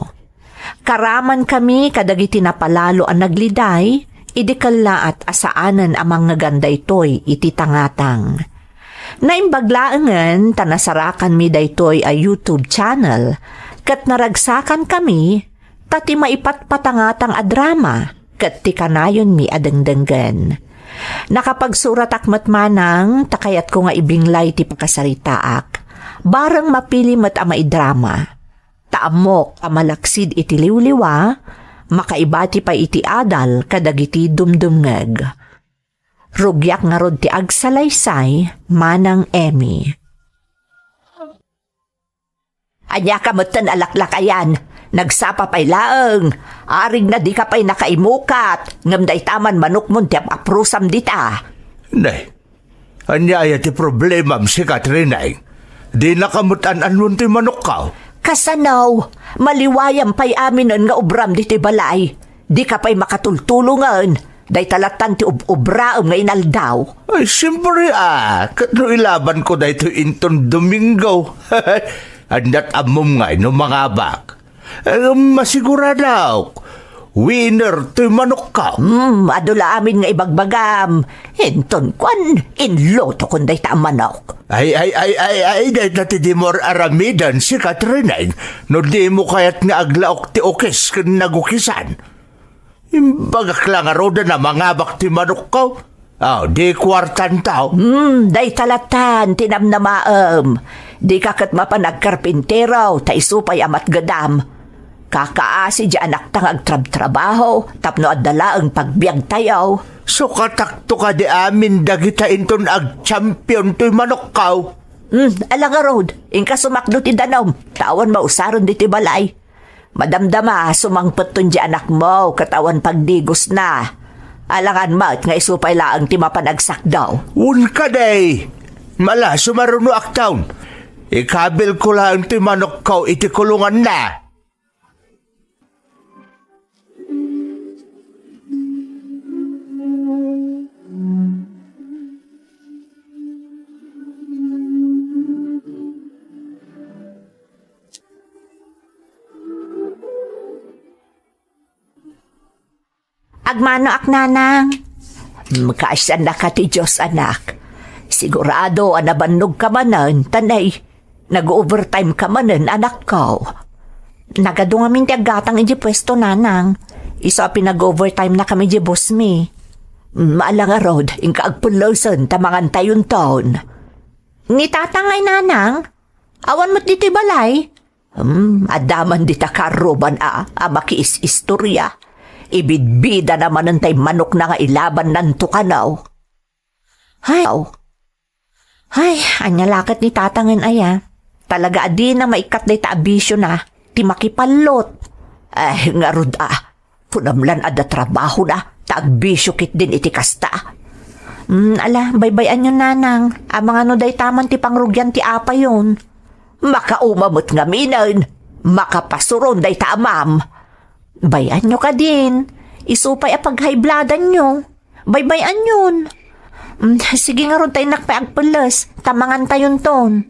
Karamankami kadagiti napalalo a nagliday idi kellaat a saanen a mangngegan daytoy iti tangatang. Naimbag laengen ta nasarakanmi daytoy a YouTube channel ket naragsakankami ta ti maipatpatangatang a drama ket ti kanayonmi a dengdenggen. Nakapagsuratak met manang ta kayatko nga ibinglay ti pakasaritaak. Bareng mapili met a maidrama. Ta ammok a malaksid iti liwliwa, makaibati pay iti adal kadagiti dumdumngeg. Rugiak ngarud ti agsalaysay, Manang Emmy. Ania ka metten a laklakayan? Nagsapa pay laeng. Arigna dika pay nakaimukat, ngem dayta man manokmon ti ap-aprosam dita. Nay, ania aya ti problemam, si Katrinay? Dinaka met an-annon toy manokko? Kasano? Maliwayam pay aminen nga obram ditoy balay. Dika pay makatultulongen. Dayta lattan ti ub-, obraem nga inaldaw. Ay, siyempre, ah, ket no ilabanko daytoy inton Domingo. Adda't ammom ngay no mangabak. Eh, masiguradok. Winner toy manokko. Hmm, adu la amin nga ibagbagam. Inton kuan, inlutokon dayta a manok. Ay, ay, ay, ay, ay, dayta ti dimo ar-aramiden, si Katrinay, no dimo kayat nga aglaok ti ukis ken nagukisan. Imbagak la ngaruden a mangabak ti manokko. Aw, di kuartanto. Hmm, dayta lattan ti namnamaem. Dika ket mapan agkarpintero, ta isu pay a matgedam. Kakaasi di anakta nga agtrabtrabaho, tapno adda laeng pagbiagtayo. Sukatakto kadi amin dagita inton agchampion toy manokko. Hmm, ala ngarud, inka sumakdo ti danum, ta awan mausaren ditoy balay. Madamdama, sumangpetton di anakmo ket awan pagdigosna. Alangan met nga isu pay laeng ti mapan agsakdo. Wen kadi! Ala, sumarunoakton. Ikabilko laeng ti manokko iti kulonganna. Agmanoak, nanang. Mm, kaasiannaka ti Dios, anak. Sigurado a nabannogka manen, ta nay, nag-overtime ka manen, anakko. Nagadu ngamin ti aggatang idiay puesto, nanang. Isu a pinag-overtime nakami idiay boss mi. Mm, ala ngarud, inka agpellesen ta mangantayonton. Ni tatang ngay, nanang? Awan met ditoy balay? Hmm, adda man dita kaarruban a, a makiis-istoria. Ibidbidana manen tay manokna nga ilabannanto kano. Hay, hay, ania la ket ni tatangen aya? Talaga a dina maikkat dayta a bisiona, ti makipallot. Ay, ngarud a, kunam lan adda trabahona, ta agbisio ketdin iti kasta. Hmm, ala, baybay-anyon, nanang, amangan no dayta man ti pangrugian ti apayon. Makauma met ngaminen, makapasuron dayta a ma'am. Bay-anyo kadin, isu pay a pag-high bloodanyo. Baybay-anyon. Mm, sige ngarud ta innak pay agpelles, ta mangantayonton.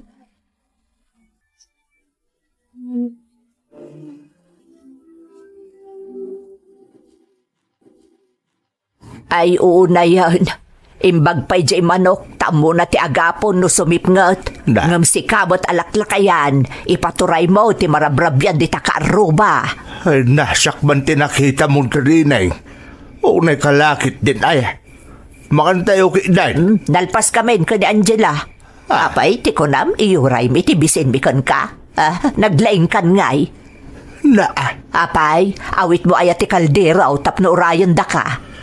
Ay, unayen. Imbag pay diay manok, ta ammona ti agapon no sumipnget. Na. Ngem sika met a laklakayan, ipaturaymo ti marabrabian dita kaarruba. Ay, nasak man ti nakitamon kadinay. Unay kalakit din ay. Makantayo ki Day. Hmm, nalpas kamin ken ni Angela. Ah. Apay, ti kunam, iyuraymi ti bisinmi kenka. Ah, naglaingkan ngay. Na. Apay, awitmo aya ti kaldero tapno urayendaka?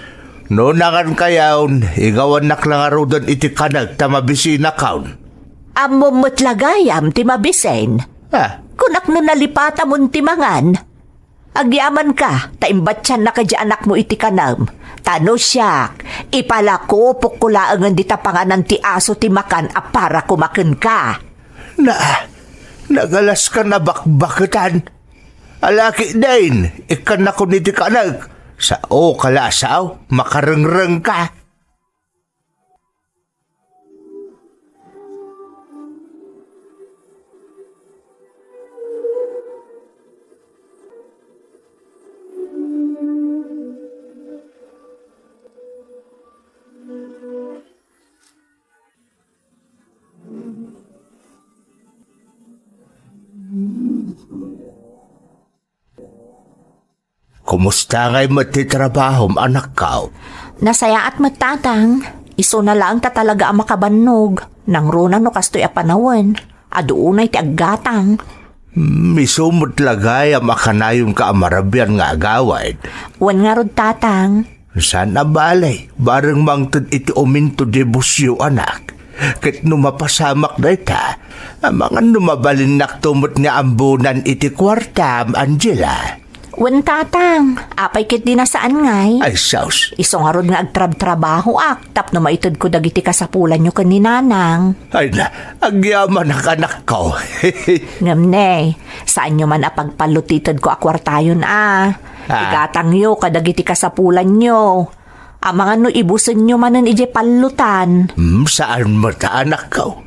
No nangan kayon, igawannak la ngaruden iti kaneg ta mabisinakon. Ammom met la gayam ti mabisin. Ah. Kunak no nalipatamon ti mangan. Agyamanka, ta imbatiannaka diay anakmo iti kanem. Ta no siak, ipalakupokko laengen dita panganan ti aso ti makan a para koma kenka. Na, nagalaskan a bakbaketan. Alaki din, ikkannakon iti kanek. Sao ka la a sao, makarengrengka. Kumusta ngay met ti trabahom, anakko? Nasayaat met, tatang. Isuna laeng ta talaga a makabannog. Nangruna no kastoy a panawen. Adu unay ti aggatang. Hmm, isu met la gayam a kanayonka a marabian nga agawid. Wen ngarud, tatang. Saan a bale, bareng mangted iti uminto diay busio, anak. Ket no mapasamak dayta, amangan no mabalinnakto met nga ammonan iti kuartam, Angela. Wen, tatang, apay ketdi a saan ngay? Ay, sus. Isu ngarud nga agtrabtrabahoak tapno maitedko dagiti kasapulanyo ken ni nanang. Ay na, agyamanak, anakko. Ngem ne, saanyo man a pagpallot ti itedko a kuartayon a. Ah. Igatangyo kadagiti kasapulanyo. Amangan no ibusenyo manen idiay pallotan. Hmm, saan met, anakko.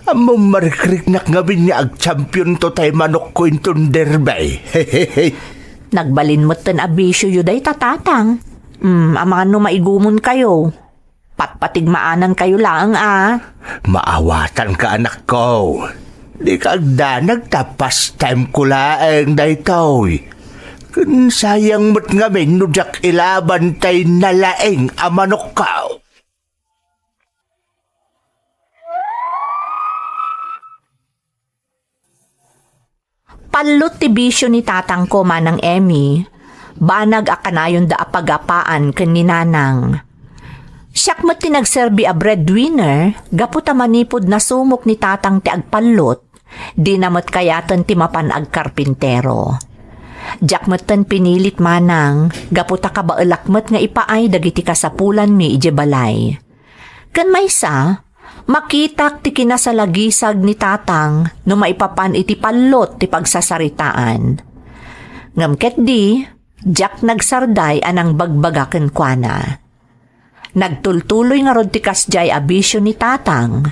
Ammom, marikriknak ngamin nga agchampionto tay manokko inton derby. Nagbalin metten a bisioyo dayta, tatang. Hmm, amangan no maigumonkayo. Patpatigmaanankayo laeng a. Maawatanka, anakko. Dika agdanag ta pastime ko laeng daytoy. Ken sayang met ngamin no diak ilaban tay nalaing a manokko. Pallot ti bisio ni tatangko, Manang Emmy. Banag a kanayonda a pagapaan ken ni nanang. Siak met ti nagserbi a breadwinner gapu ta manipud nasumok ni tatang ti agpallot, dina met kayaten ti mapan agkarpintero. Diak metten pinilit, manang, gapu ta kabaelak met nga ipaay dagiti kasapulanmi idiay balay. Ken maysa, makitak ti kinasalagisag ni tatang no maipapan iti pallot ti pagsasaritaan. Ngem ketdi, diak nagsarday a nangbagbaga kenkuana. Nagtultuloy ngarud ti kasdiay a bisio ni tatang,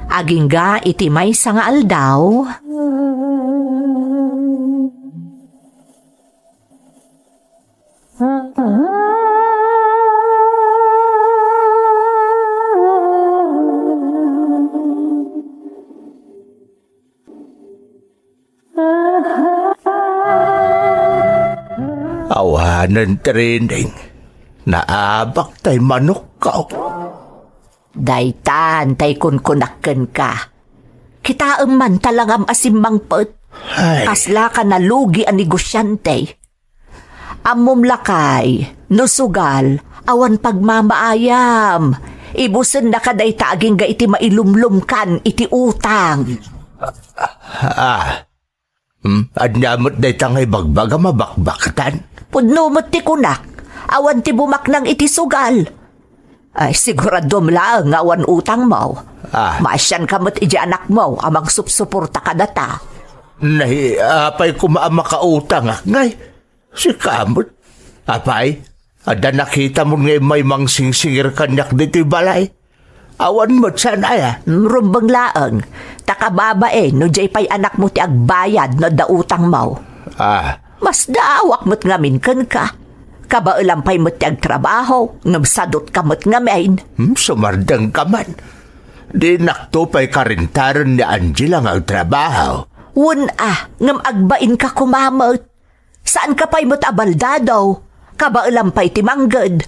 agingga iti maysa nga aldaw. Awanen training. Naabak tay manokko. Daytan tay kunkunak kenka. Kitaem man talangam a simmangpet. Ay. Kaslaka nalugi a negosiante. Ammom lakay, no sugal, awan pagmamaayam. Ibusennaka dayta agingga iti mailumlomkan iti utang. Ah. Hmm, ania met dayta nga ibagbagam a bakbaktan? Pudno met ti kunak, awan ti bumaknang iti sugal. Ay, siguraduam laeng nga awan utangmo. Ah. Maasianka met idiay anakmo a mangsupsuporta kadata. Nay, apay koma a makautangak, ngay? Sika met. Apay, adda nakitamon nga immay mangsingsingir kaniak ditoy balay? Awan met, saan aya? Rumbeng laeng, ta kababain no diay pay anakmo ti agbayad no adda utangmo. Ah. Masdaawak met ngamin kenka. Kabaelam pay met ti agtrabaho, ngem sadutka met ngamin. Hmm, sumardengka man. Dinakto pay karentaren ni Angela nga agtrabaho. Wen a, ngem agbainka koma met. Saanka pay met a baldado. Kabaelam pay ti mangged.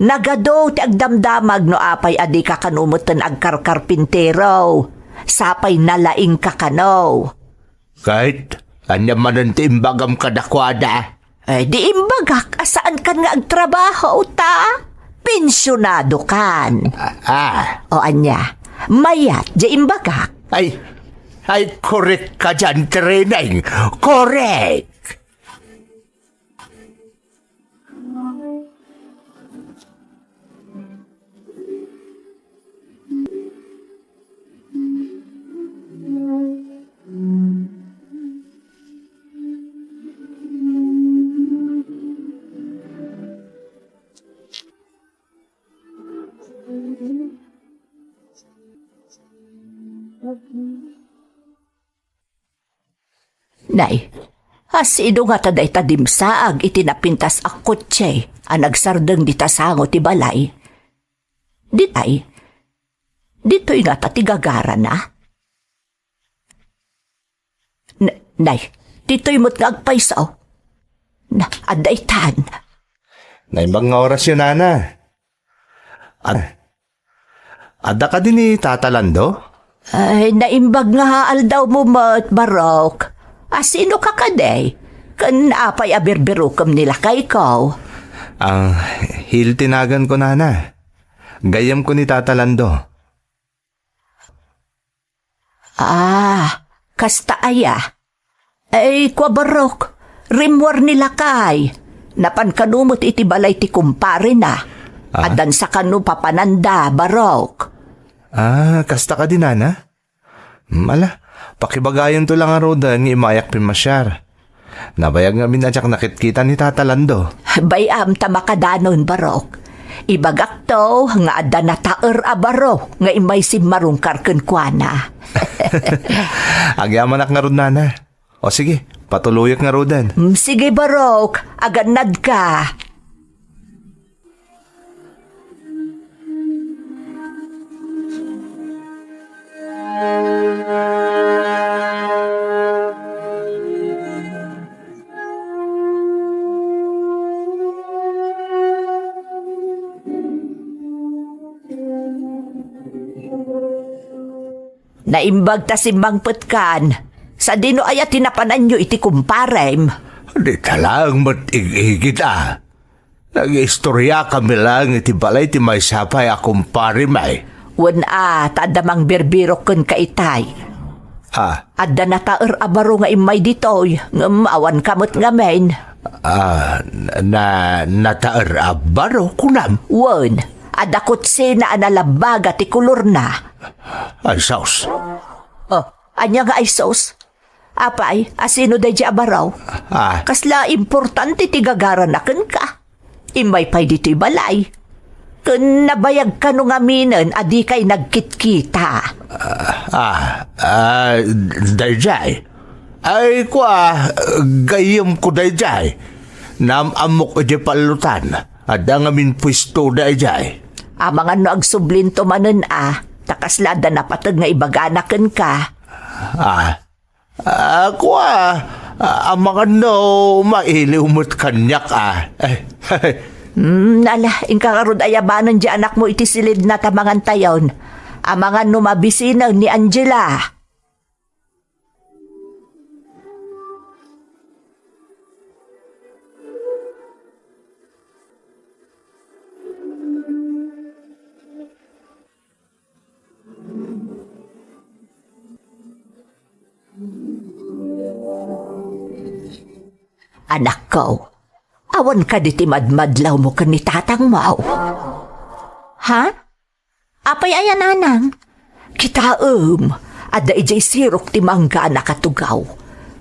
Nagadu ti agdamdamag no apay a dika kano metten agkarkarpintero. Sapay nalaingka kano. Ket, ania manen ti imbagam kadakuada? Eh, di imbagak a saankan nga agtrabaho ta pensionadokan. Ah. O ania, mayat di imbagak. Ay, ay, korek ka dian, Treneng. Korek! Nay, asino ngata dayta dimsaag iti napintas a kotse a nagsardeng dita sango ti balay? Ditay, ditoy ngata ti gagarana? N-, nay, ditoy met nga agpayso. Na, adda itan. Naimbag nga orasyo, nana. Ad-, adda kadi ni Tata Lando? Ay, naimbag nga aldawmo met, Barok. Asino ka kadi? Ken apay a birbirokem ni lakayko? Ah, Hil ti naganko, nana. Gayyemko ni Tata Lando. Ah, kasta aya? Ay, kua, Barok, rimmuar ni lakay. Napan kano met iti balay ti kumparena. Ah? Addan sa kano papananda, Barok. Ah, kasta kadi, nana? Hmm, ala, pakibagayonto la ngaruden nga immayak pimmasiar. Nabayag ngamin a diak nakitkita ni Tata Lando. Bay-am ta makadanon, Barok. Ibagakto nga adda nataer a baro nga immay simmarungkar kenkuana. Agyamanak ngarud, nana. O sige, patuloyek ngaruden. Mm, sige, Barok. Agannadka. Naimbag ta simmangpetkan. Sadino aya ti napananyo iti kumparem? Dita laeng met ig-igit a. Nag-iistoriakami laeng iti balay ti maysa pay a kumparem, ay. Wen a, ta adda mangbirbirok kenka itay. Ah. Adda nataer a baro nga immay ditoy, ngem awanka met ngamin. Ah, na, nataer a baro, kunam? Wen, adda kutsina a nalabbaga ti kolorna. Ay, sus. Oh, ania nga ay sus? Apay, asino daydi a baro? Ah. Kasla importante ti gagarana kenka. Immay pay ditoy balay. Ken nabayag kano ngaminen a dikay nagkitkita? Ah, ah, daydiay. Ay, kua, gayyemko daydiay. Naam-ammok idiay pallutan. Adda ngamin puesto daydiay. Amangan no agsublinto manen a, ta kasla adda napateg nga ibagana kenka. Ah, Ah, kua, ah, amangan no mailiw met kaniak, ah. Hmm, ala, inka ngarud ayabanen di anakmo iti silidna ta mangantayon. Amangan no mabisinen ni Angela. Anakko, awan kadi ti madmadlawmo ken ni tatangmo? Ha? Apay aya, nanang? Kitaem, adda idiay sirok ti mangga a nakatugaw.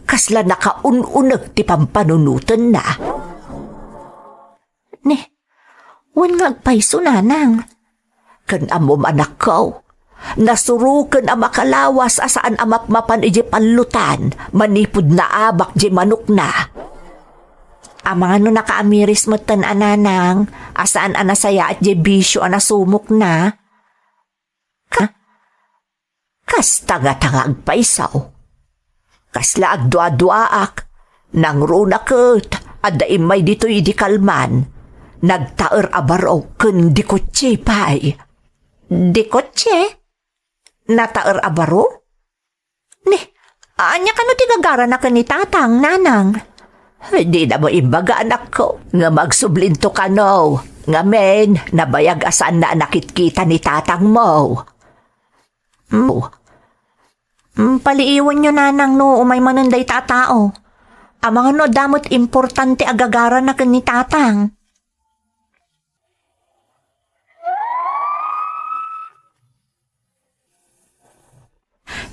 Kasla nakaun-unek ti pampanunotenna. Ni, wen nga agpayso, nanang. Ken ammom, anakko, nasuroken a makalawas a saan a mapmapan idiay pallutan manipud naabak diay manokna. Amangan no nakaamiris metten a, nanang, a saan a nasayaat diay bisio a nasumokna. Ka-, Kasta ngata nga agpayso. Kasla agduaduaak, nangruna ket adda immay ditoy idi kalman, nagtaer a baro ken dikotse pay. Dikotse? Nataer a baro? Ni, ania kano ti gagarana ken ni tatang, nanang? Dina mo imbaga, anakko, nga magsublinto kano. Ngamin, nabayag a saanna a nakitkita ni tatangmo. Mm. Mm, paliiwenyo, nanang, no umay manen dayta a tao. Amangan no adda met importante a gagarana ken ni tatang.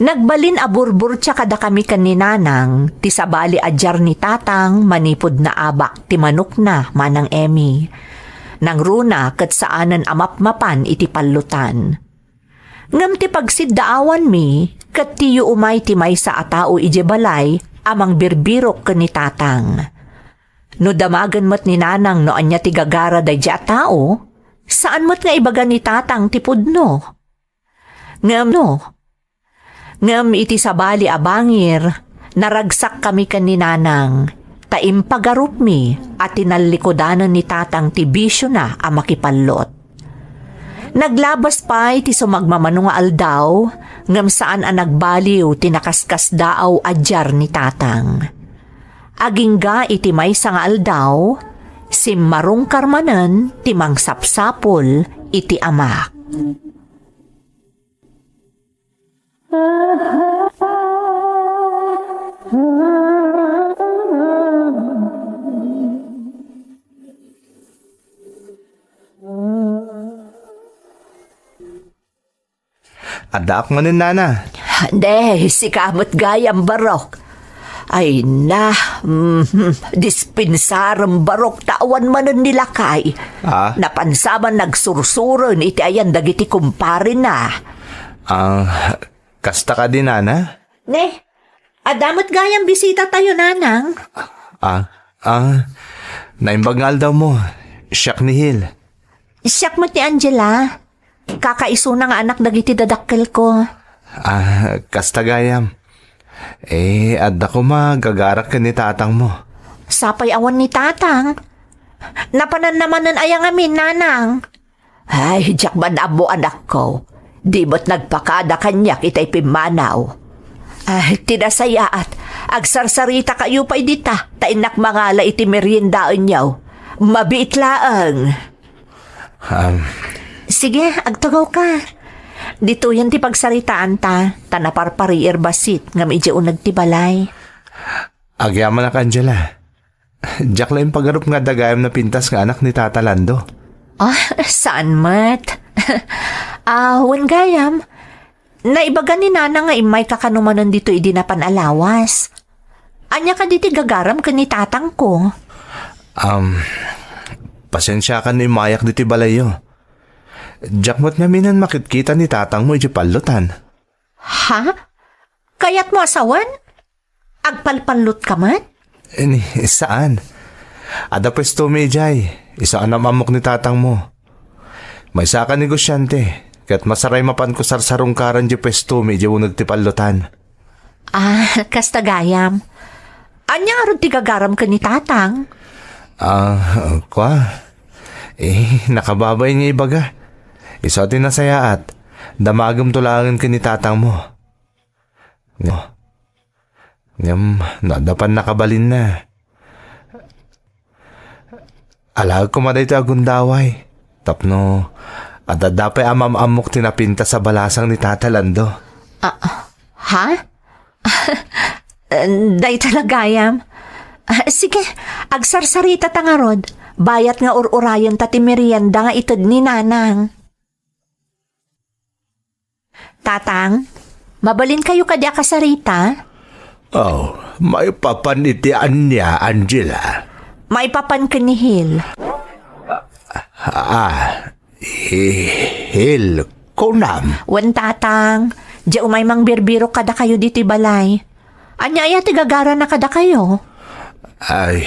Nagbalin a burburtia kadakami ken ni nanang ti sabali a diar ni tatang manipud naabak ti manokna, Manang Emmy. Nangruna ket saanen a mapmapan iti pallutan. Ngem ti pagsiddaawanmi ket tiyo umay ti maysa a tao idiay balay a mangbirbirok ken ni Tatang. No damagen met ni Nanang no ania ti gagara daydi a tao, saan met nga ibaga ni Tatang ti pudno. Ngem no, ngem iti sabali a bangir, naragsakkami ken ni Nanang, ta impagarupmi a tinallikudanen ni Tatang ti bisiona a makipallot. Naglabas pay ti sumagmamano nga aldaw, ngem saan a nagbaliw ti nakaskasdaaw a diar ni Tatang. Agingga iti maysa nga aldaw, simmarungkar manen ti mangsapsapul iti amak. Addaak manen, nana. De, sika met gayam, Barok. Ay na, mhm, dispensarem, Barok, ta awan manen ni lakay. Ah? Napansaban nagsursuren iti ayan dagiti kumparena. Ah, kasta kadi, nana? Ne, adda met gayam bisita tayo, nanang. Ah, ah, naimbag nga aldaw mo. Siak ni Hil. Siak met ni Angela. Kakaisuna nga anak dagiti dadakkelko. Ah, kasta gayam. Eh, adda koma gagarak ken ni tatang mo. Sapay awan ni tatang. Napananna manen aya ngamin, nanang? Ay, diak man ammo, anakko. Di met nagpakada kaniak itay pimmanaw. Ay, ti nasayaat, agsarsarita kayo pay dita, ta innak mangala iti meriendaenyo. Mabiit laeng. Um, Sige, agtugaw ka. Ditoyen ti pagsaritaanta, ta naparpariir bassit ngem idiay uneg ti balay. Agyamanak, Angela. Diak la impagarup nga adda gayam napintas nga anak ni Tata Lando. Ah, saan met? Ah, wen gayam. Naibaga ni Nana nga immayka kano manen ditoy idi napan a lawas. Ania kadi ti gagaram ken ni tatangko? Um, pasensiakan no immayak ditoy balayyo. Diak met ngaminen makitkita ni tatangmo idiay pallotan. Ha? Kayatmo a sawen? Agpalpallotka met? Ni, saan. Adda puestomi idiay. Isu a nam-ammok ni tatangmo. Maysaak a negosiante, ket masaray mapanko sarsarungkaran diay puestomi idiay uneg ti pallotan. Ah, kasta gayam. Ania ngarud ti gagaram ken ni tatang? Ah, kua? Eh, nakababain nga ibaga. Isu ti nasayaat, damagemto laengen ken ni tatangmo. Nga-, ngem, no adda pannakabalinna. Alaek koma daytoy a gundaway, tapno adda pay a mam-ammok ti napintas a balasang ni Tata Lando. Ah, ha? Dayta la gayam. Ah, sige, agsarsarita ta ngarud. Bayat nga ur-urayen ta ti merienda nga ited ni Nanang. Tatang, mabalin kayo kadi a kasarita? Oh, maipapan iti ania, Angela? Maipapan ken ni Hil. Ah, Hi-, Hil, kunam. Wen, tatang, diay umay mangbirbirok kadakayo ditoy balay. Ania aya ti gagarana kadakayo? Ay,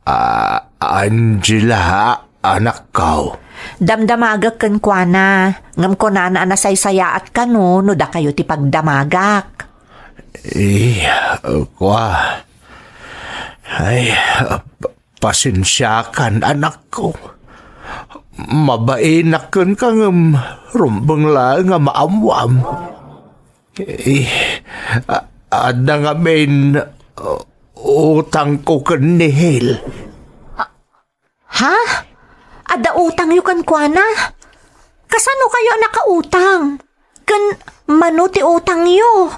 ah, Angela, anakko. Damdamagek kenkuana, ngem kunana a nasaysayaat kano no dakayo ti pagdamagak. Eh, kua. Ay, pa-, pasensiakan, anakko. Mabainak kenka ngem rumbeng laeng a maammoam. Eh, a-, adda ngamin, uh, utangko ken ni Hil. Ha? Adda utangyo kenkuana? Kasano kayo a nakautang? Ken mano ti utangyo?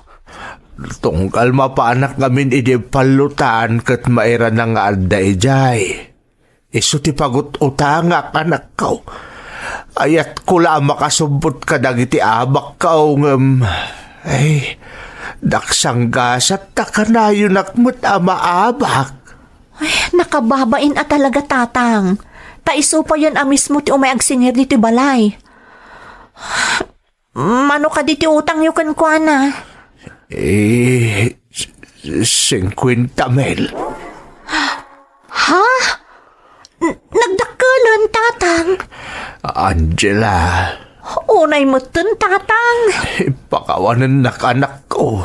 Tunggal mapanak ngamin idiay pallotan ket mairana nga adda idiay. Isu ti pagut-utangak, anakko. Ayatko la a makasubbot kadagiti abakko ngem, ay, daksanggasat ta kanayonak met a maabak. Ay, nakababain a talaga, tatang. Ta isu payen a mismo ti umay agsingir ditoy balay. Mano kadi ti utangyo kenkuana? Eh, s-, singkwenta mil. Ha? N-, nagdakkelan, Tatang? Angela. Unay metten, Tatang. Pakawanennak, anakko.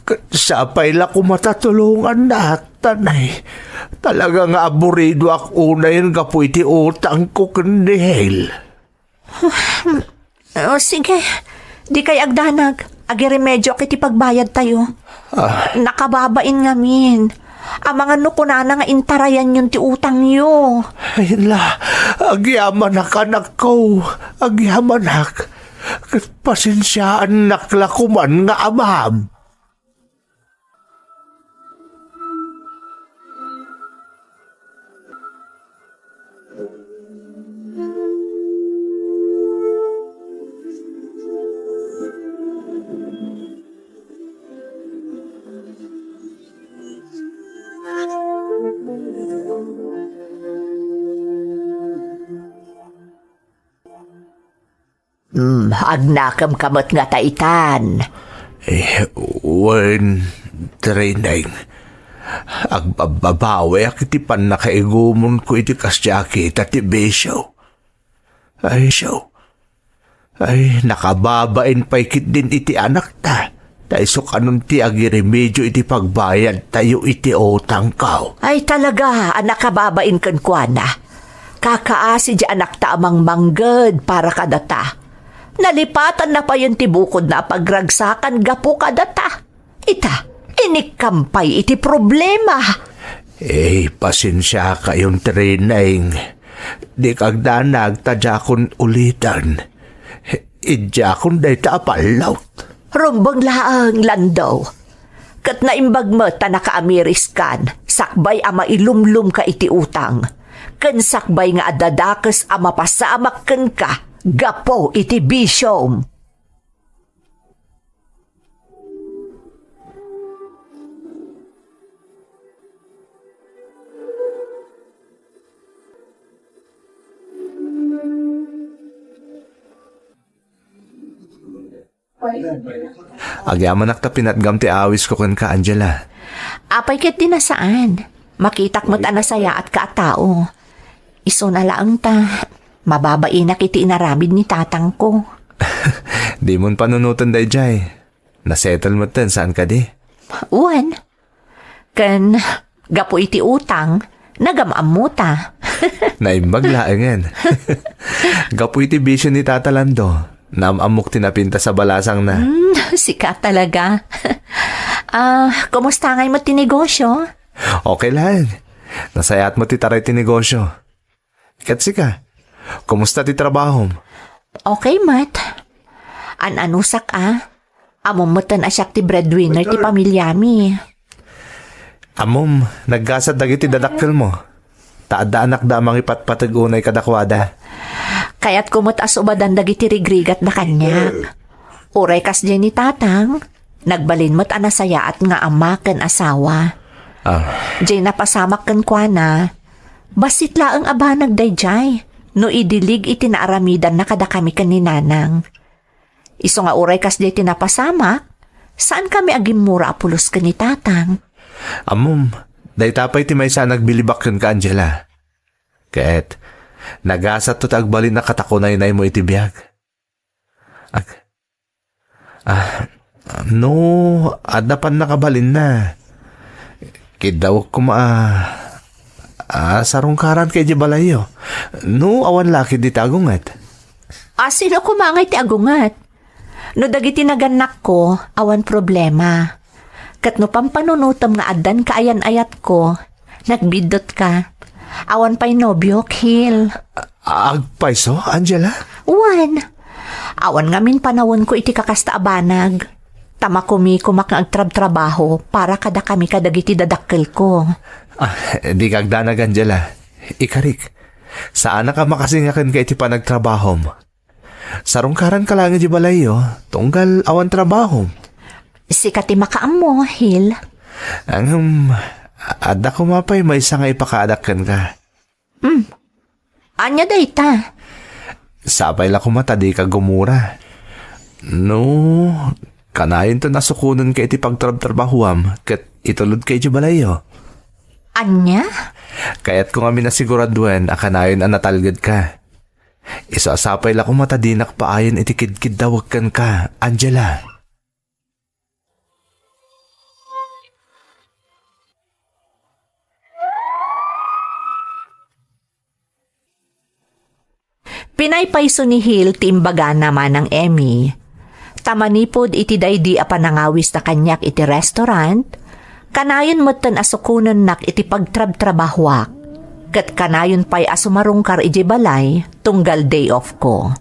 Ket sapay la koma ta tulongannak, ta nay, talaga nga aburidoak unayen gapu iti utangko ken ni Hale. O, sige. Dikay agdanag. Agiremedioak iti pagbayadtayo. Ah. Nakababain ngamin. Amangan no kunana nga intarayanyon ti utangyo. Ay, la, agyamanak, anakko. Agyamanak. Ket pasensiaannak la koman nga amam. Hmm, agnakemka met ngata itan. Eh, wen, Trineng. Agbabbabawiak iti pannakaigumonko iti kasdiay a kita ti bisio. Ay, siyo. Ay, nakababain pay ketdin iti anakta. Ta isu kanon ti agiremedio iti pagbayadtayo iti utangko. Ay, talaga a nakababain kenkuana. Kakaasi di anakta a mangmangged para kadata. Nalipatanna payen ti bukodna a pagragsakan gapu kadata. Ita, inikkam pay iti problema. Eh, pasensiakayon, Trineng. Dika agdanag ta diakon uliten. Idiakon dayta a pallot. Rumbeng laeng, Lando. Ket naimbag met ta nakaamiriskan, sakbay a mailumlomka iti utang, ken sakbay nga adda dakes a mapasamak kenka gapu iti bisiom. Agyamanak ta pinatgam ti awisko kenka, Angela. Apay ketdi a saan? Makitak met a nasayaatka a tao. Isuna laeng ta mababainak iti inaramid ni tatangko. Dimon panunoten daydiay. Nasettle metten, saan kadi? Wen. Ken gapu iti utang, nagam-ammota. Naimbag laengen. Gapu iti bisio ni Tata Lando, naam-ammok ti napintas a balasangna. Hmm, sika talaga. Ah, kumusta ngay met ti negosyo? Okay laeng. Nasayaat met ti taray ti negosyo. Ket sika, kumusta ti trabahom? Okay met. An-anusak a. Ammom metten a siak ti breadwinner ti pamilyami. Ammom, naggasat dagiti dadakkelmo. Ta addaanakda a mangipatpateg unay kadakuada. Kayatko met a subadan dagiti rigrigatda kaniak. Uray kasdiay ni tatang, nagbalin met a nasayaat nga ama ken asawa. Ah. Diay napasamak kenkuana, bassit laeng a banag daydiay no idilig iti naaramidanna kadakami ken ni nanang. Isu nga uray kasdiay ti napasamak, saankami a gimmura a pulos ken ni tatang. Ammom, dayta pay ti maysa a nagbilibak kenka, Angela. Ket, nagasatto ti agbalin a katakunaynaymo iti biag. Ag-, ah, no, adda pannakabalinna. Kiddawek koma a, a, sarungkaranka idiay balayyo. No, awan la ketdi ti agunget. A, sino koma ngay ti agunget? No dagiti nagannakko, awan problema. Ket no pampanunotem nga addan kaayan-ayatko, nagbiddutka. Awan pay nobiok, Hil. A-, agpayso, Angela? Wen. Awan ngamin panawenko iti kakasta a banag. Ta makumikomak nga agtrabtrabaho para kadakami kadagiti dadakkelko. Ah, dika agdanag, Angela. Ikarik, saanak a makasinga kenka iti panagtrabahom. Sarungkaranka laeng idiay balayyo, tunggal awan trabahom. Sika ti makaammo, Hil. Ngem, adda koma pay maysa nga ipakaadak kenka. Hmm. Ania dayta? Sapay la koma ta dika gumura. No, kanayonton a sukonenka iti pagtrabtrabahoam, ket Itulodka idiay balayyo. Ania? Kayatko ngamin a siguraduen a kanayon a natalgedka. Isu a sapay la koma ta dinak paayen iti kidkiddawek kenka, Angela. Pinaypayso ni Hil ti imbagana, Manang Emmy. Ta manipud iti daydi a panangawisna kaniak iti restaurant, kanayon metten a sukonennak iti pagtrabtrabahoak, ket kanayon pay a sumarungkar idiay balay tunggal day off ko.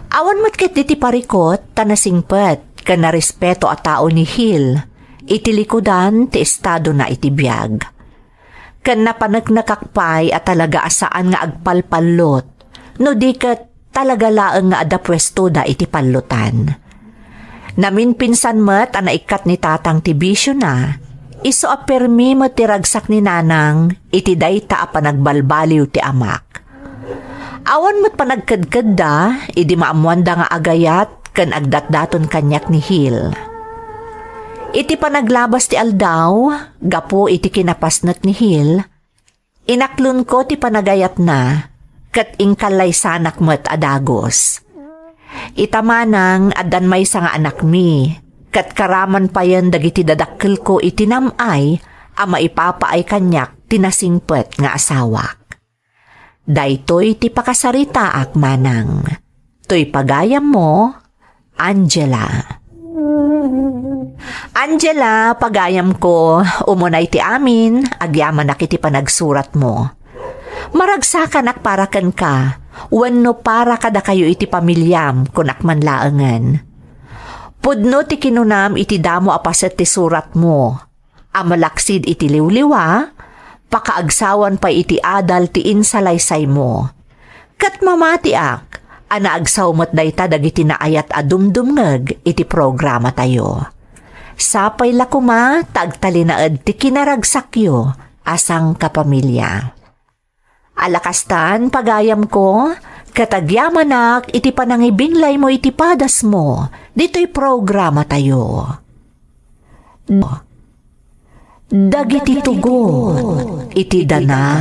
Awan met ketdi ti parikut ta nasingpet ken narespeto a tao ni Hil iti likudan ti estadona iti biag. Ken napaneknekak pay a talaga a saan nga agpalpallot, no di ket talaga laeng nga adda puestoda iti pallotan. Naminpinsan met a naikkat ni Tatang ti bisiona, isu a permi met ti ragsak ni Nanang iti dayta a panagbalbaliw ti amak. Awan met panagkedkedda idi maammoanda nga agayat ken agdatdaton kaniak ni Hil. Iti panaglabas ti aldaw, gapu iti kinapasnek ni Hil, inaklonko ti panagayatna ket inkallaysanak met a dagus. Ita, Manang, addan maysa nga anakmi, ket karaman payen dagiti dadakkelko iti nam-ay a maipapaay kaniak ti nasingpet nga asawak. Daytoy ti pakasaritaak, Manang. Toy pagayammo, Angela. Angela, pagayamko, umunay ti amin, agyamanak iti panagsuratmo. Maragsakanak para kenka, wenno para kadakayo iti pamiliam, kunak man laengen. Pudno ti kinunam iti damo a paset ti suratmo. A malaksid iti liwliwa, pakaagsawan pay iti adal ti insalaysaymo. Ket mamatiak a naagsaw met dayta dagiti naayat a dumdumngeg iti programatayo. Sapay la koma ta agtalinaed ti kinaragsakyo a sangkapamilia. Ala kastan, pagayamko, ket agyamanak iti panangibinglaymo iti padasmo ditoy programatayo. Dagiti tugot iti dana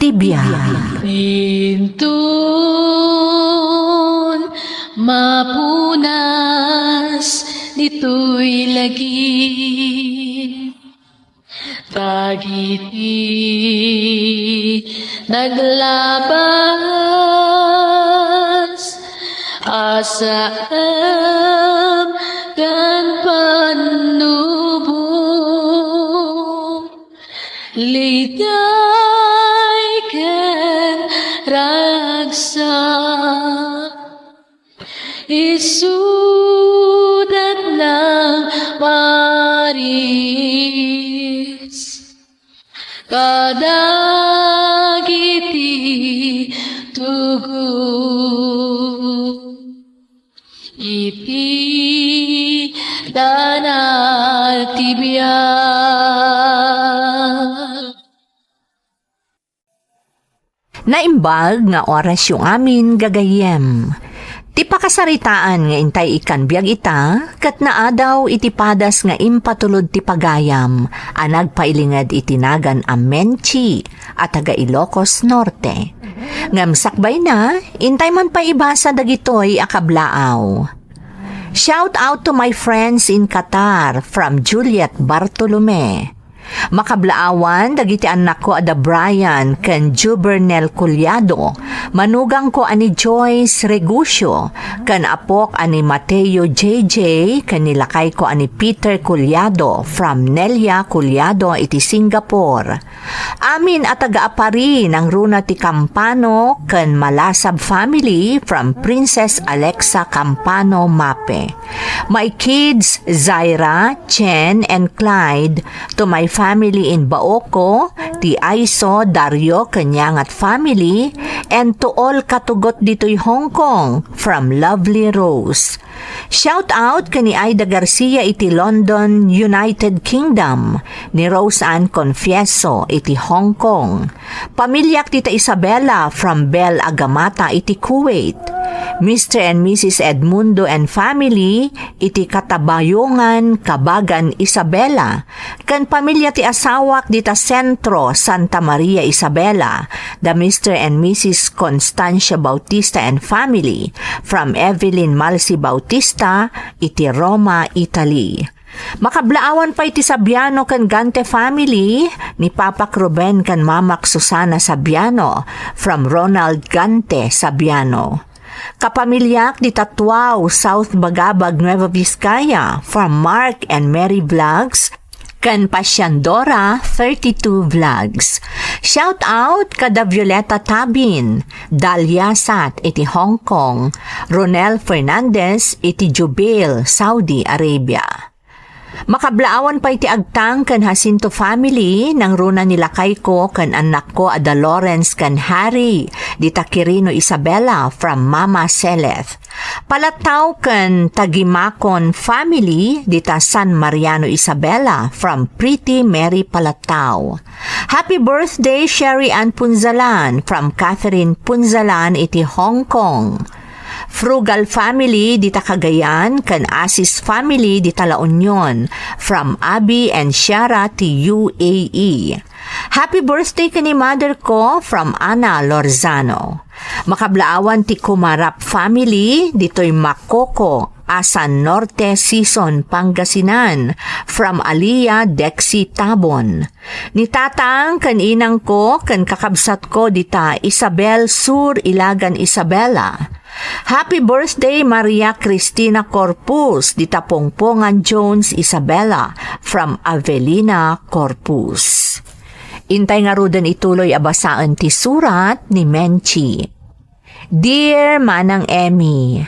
ti biag. Inton mapunas ditoy lagip, dagiti naglabas a saem ken pannubo, ligay ken ragsak. Isudat nang maris kadagiti tugot iti dana ti biag. Naimbag nga orasyo amin, gagayyem. Ti pakasaritaan nga intay ikkan biag ita, ket naadaw iti padas nga impatulod ti pagayam a nagpailinged iti nagan a Menchi a taga Ilocos Norte. Ngem sakbayna, intay man pay ibasa dagitoy a kablaaw. Shout out to my friends in Qatar from Juliet Bartolome. Makablaawan dagiti annakko a da Brian ken Jubernel Collado, manugangko a ni Joyce Regucio, ken apok a ni Mateo J J, ken ni lakayko a ni Peter Collado from Nelia Collado iti Singapore. Amin a taga-Apari, nangruna ti Campano ken Malasab family from Princess Alexa Campano Mape. My kids, Zaira, Chen, and Clyde, to my family in Baoco, ti Aiso, Dario, ken Yangat family, and to all katugot ditoy Hong Kong, from Lovely Rose. Shout out ken ni Aida Garcia iti London, United Kingdom, ni Rose Ann Confieso iti Hong Kong. Pamiliak ti ta Isabela from Bel Agamata iti Kuwait. Mister and Missus Edmundo and family iti Katabayongan, Kabagan, Isabela, ken pamilya ti asawak dita Sentro, Santa Maria, Isabela, da Mister and Missus Constancia Bautista and family, from Evelyn Malsi Bautista, iti Roma, Italy. Makablaawan pay ti Sabiano ken Gante family, ni Papak Ruben ken Mamak Susana Sabiano, from Ronald Gante Sabiano. Kapamiliak dita Tuaw, South Bagabag, Nueva Vizcaya, from Mark and Mary Vlogs, ken Pasiandora thirty-two Vlogs. Shout out kada Violeta Tabin, Dalia Sat iti Hong Kong, Ronel Fernandez iti Jubail, Saudi Arabia. Makablaawan pay ti agtang ken Jacinto family, nangruna ni lakayko ken annakko a da Lawrence ken Harry, dita Quirino, Isabela, from Mama Seleth. Palattao ken Tagimakon family, dita San Mariano, Isabela, from Pretty Mary Palattao. Happy birthday, Sherry Ann Punzalan, from Catherine Punzalan iti Hong Kong. Frugal family dita Cagayan ken Asis family dita La Union, from Abby and Shara ti U A E. Happy birthday ken ni mother ko, from Ana Lorzano. Makablaawan ti Kumarap family ditoy Makoko, Asan Norte, Sison, Pangasinan, from Alia Dexy Tabon. Ni tatang ken inang ko ken kakabsat ko dita Isabel Sur, Ilagan, Isabela. Happy birthday, Maria Cristina Corpus, dita Pongpongan Jones, Isabela, from Avelina Corpus. Intay ngaruden ituloy a basaen ti surat ni Menchi. Dear Manang Emmy,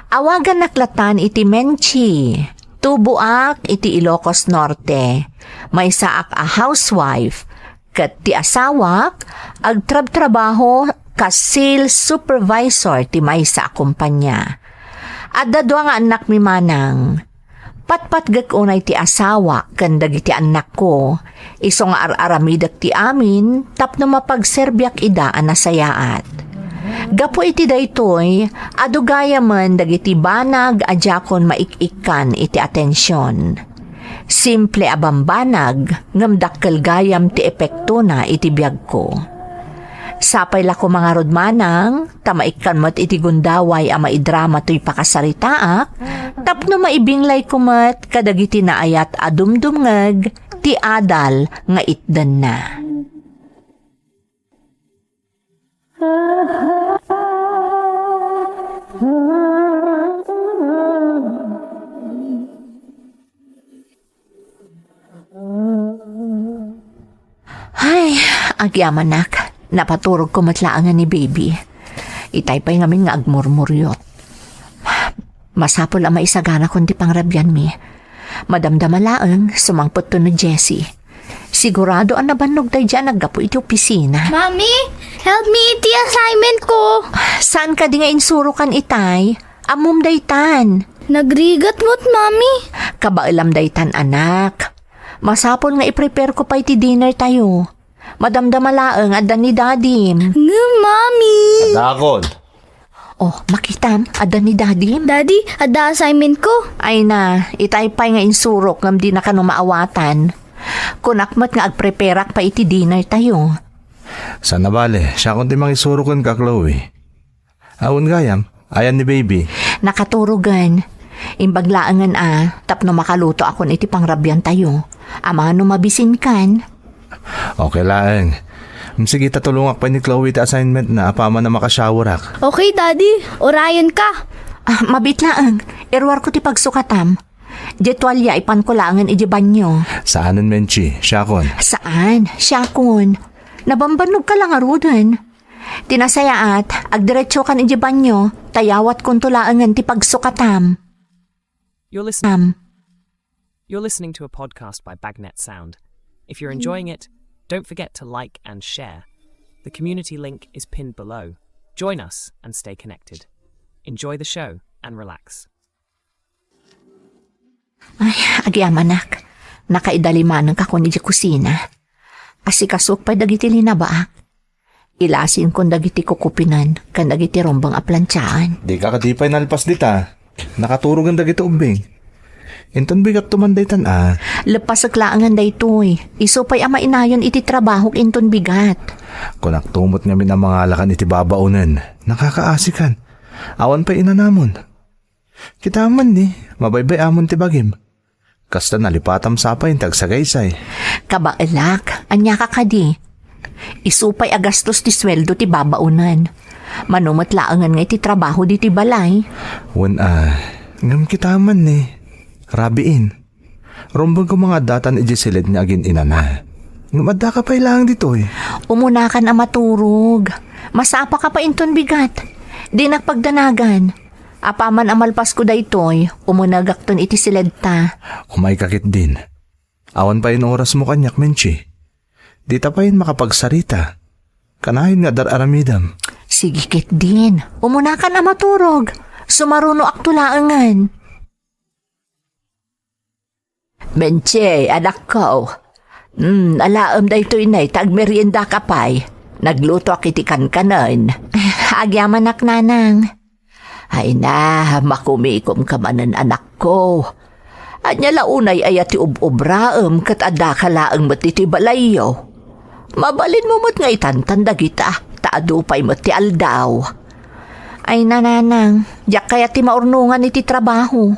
awagannak latan iti Menchi. Tuboak iti Ilocos Norte. Maysaak a housewife, ket ti asawak agtrabtrabaho kas sales supervisor ti maysa a kompania. Adda dua nga annakmi manang. Patpatgek unay ti asawak ken dagiti annakko, isu nga ar-aramidek ti amin tapno mapagserbiak ida a nasayaat. Gapu iti daytoy, adu gayamen dagiti banag a diakon maik-ikkan iti atension. Simple a bambanag, ngem dakkel gayam ti epektona iti biagko. Sapay la koma ngarud manang, ta maikkan met iti gundaway a maidrama toy pakasaritaak, tapno maibinglayko met kadagiti naayat a dumdumngeg ti adal nga itdenna. Ay, agyamanak, napaturogko met laengen ni baby. Itay pay ngamin nga agmurmuriot. Masapul a maisaganakon ti pangrabianmi. Madamdama laeng, sumangpetto ni Jessie. Sigurado a nabannog daydiay a naggapu iti opisina. Mommy, help me iti assignment ko. Saan kadi nga insurokan itay? Ammom daytan. Nagrigat met, Mommy. Kabaelam daytan, anak. Masapul nga i-prepare ko pay ti dinner tayo. Madamdama laeng, adda ni Dadim. Ngem, Mommy. Adakon. Oh, makitam, adda ni Dadim. Daddy, adda assignment ko. Ay na, itay pay nga insurok ngem dina kano maawatan. Kunak met nga agprepareak pay iti dinner tayo. Saan a bale, siakon ti mangisuro kenka, Chloe. Awan gayam, ayan ni baby? Nakaturogen. Imbag laengen a, tapno makalutoakon iti pangrabian tayo. Amangan no mabisinkan. Okay laeng. Mm, sige, ta tulongak pay ni Chloe ti assignment na, apaman a makashowerak. Okay, Daddy. Urayenka. Ah, mabiit laeng. Iruarko ti pagsukatam. Diay tualya, ipanko laengen idiay banyo. Saanen, Menchi. Siakon. Saan? Siakon. Nabambannogka la ngaruden. Ti nasayaat, agdiretsokan idiay banyo, ta yawatkonto laengen ti pagsukatam. You're listening. You're listening to a podcast by Bagnet Sound. If you're enjoying it, don't forget to like and share. The community link is pinned below. Join us and stay connected. Enjoy the show and relax. Ay, agyamanak. Nakaidalimanengkakon idiay kusina. Asikasok pay dagiti linabaak. Ilasinkon dagiti kukupinan ken dagiti rumbeng a plantiaan. Dika kadi pay nalpas dita. Nakaturogen dagiti ubbing. Inton bigatto man daytan a. Leppasek laengen daytoy. Isu pay a mainayon iti trabahok inton bigat. Kunakto met ngamin a mangalakan iti babaonen. Nakakaasikan. Awan pay inanamon. Kitaem man ni, mabaybay-amon ti bagim. Kasta nalipatam sapay ti agsagaysay. Kabaelak, ania ka kadi? Isu pay a gastos ti sueldo ti babaonen. Mano met laengen nga iti trabaho ditoy balay. Wen a, ngem kitaem man ni, rabiin. Rumbengko nga addatan idiay siled nga agin-inana. Ngem addaka pay laeng ditoy. Umunakan a maturog. Masapaka pay inton bigat. Dinak pagdanagan. Apaman a malpasko daytoy, umunegakton iti siledta. Umayka ketdin. Awan pay orasmo kaniak, Menchi. Dita pay makapagsarita. Kanayon nga dar-aramidem. Sige ketdin. Umunakan a maturog. Sumarunoakto laengen. Menchi, anakko. Hmm, alaem daytoy nay ta agmeriendaka pay. Naglutoak iti kankanen. Agyamanak, nanang. Ay na, makumikomka manen, anakko. Ania la unay aya ti ub-ubraem ket addaka laeng met ditoy balayyo? Mabalinmo met nga itantan dagita, ta adu pay met ti aldaw. Ay na, nanang, diak kayat ti maurnongan iti trabaho.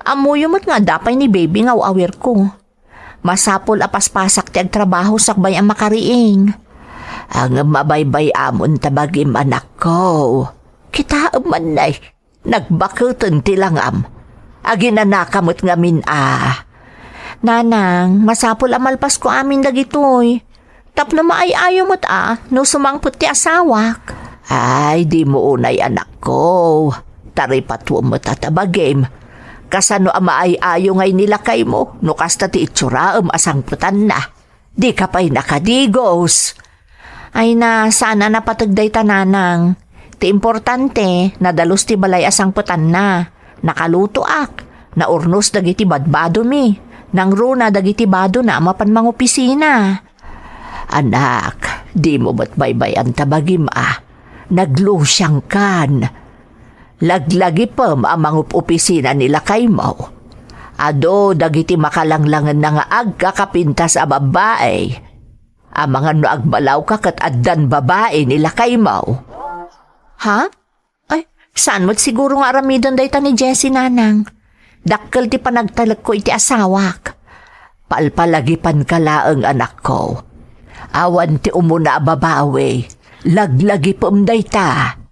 Ammoyo met nga adda pay ni baby nga aw-awirko. Masapul a paspasak ti agtrabaho sakbay a makariing. Ngem mabaybay-amon ta bagim, anakko. Kitaem man nay, nagbaketen ti langam. Aginanaka met ngamin a. Nanang, masapul a malpasko amin dagitoy. Tapno maay-ayo met a, no sumangpet ti asawak. Ay, dimo unay, anakko. Taripatuem met a ta bagim. Kasano a maay-ayo ngay ni lakaymo, no kasta ti itsuraem a sangpetanna? Dika pay nakadigos. Ay na, saan a napateg dayta, nanang. Ti importante, nadalus ti balay a sangpetanna. Nakalutoak. Naurnos dagiti badbadomi. Nangruna dagiti badona a mapan mangopisina. Anak, dimo met baybay-an ta bagim a. Naglusiangkan. Laglagipem a mangup-opisina ni lakaymo. Adu dagiti makalanglangenna nga agkakapintas a babbai. Amangan no agbalawka ket addan babai ni lakaymo. Ha? Ay, saan met siguro nga aramiden dayta ni Jessie, nanang. Dakkel ti panagtalekko iti asawak. Palpalagipanka laeng, anakko. Awan ti umuna a babawi. Laglagipem dayta.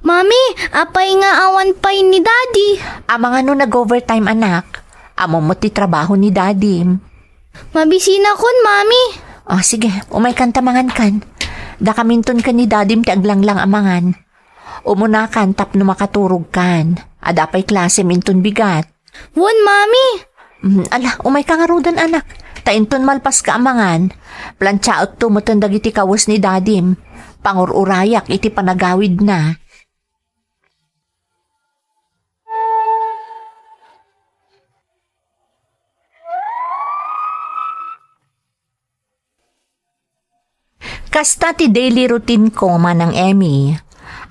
Mami, apay nga awan pay ni Daddy? Amangan no nag-overtime, anak. Ammom met ti trabaho ni Daddy. Mabisinakon, Mami. Ah, sige, umaykan ta mangankan. Dakaminton ken ni Daddy ti aglanglang a mangan. Umunakan tapno makaturogkan. Adda pay klasem inton bigat. Wen, Mami. Mm, ala, umayka ngaruden, anak. Ta inton malpaska a mangan, plantiaekto meten dagiti kawes ni Dadim. Pangur-urayak iti panagawidna. Kasta ti daily routine ko, Manang Emmy.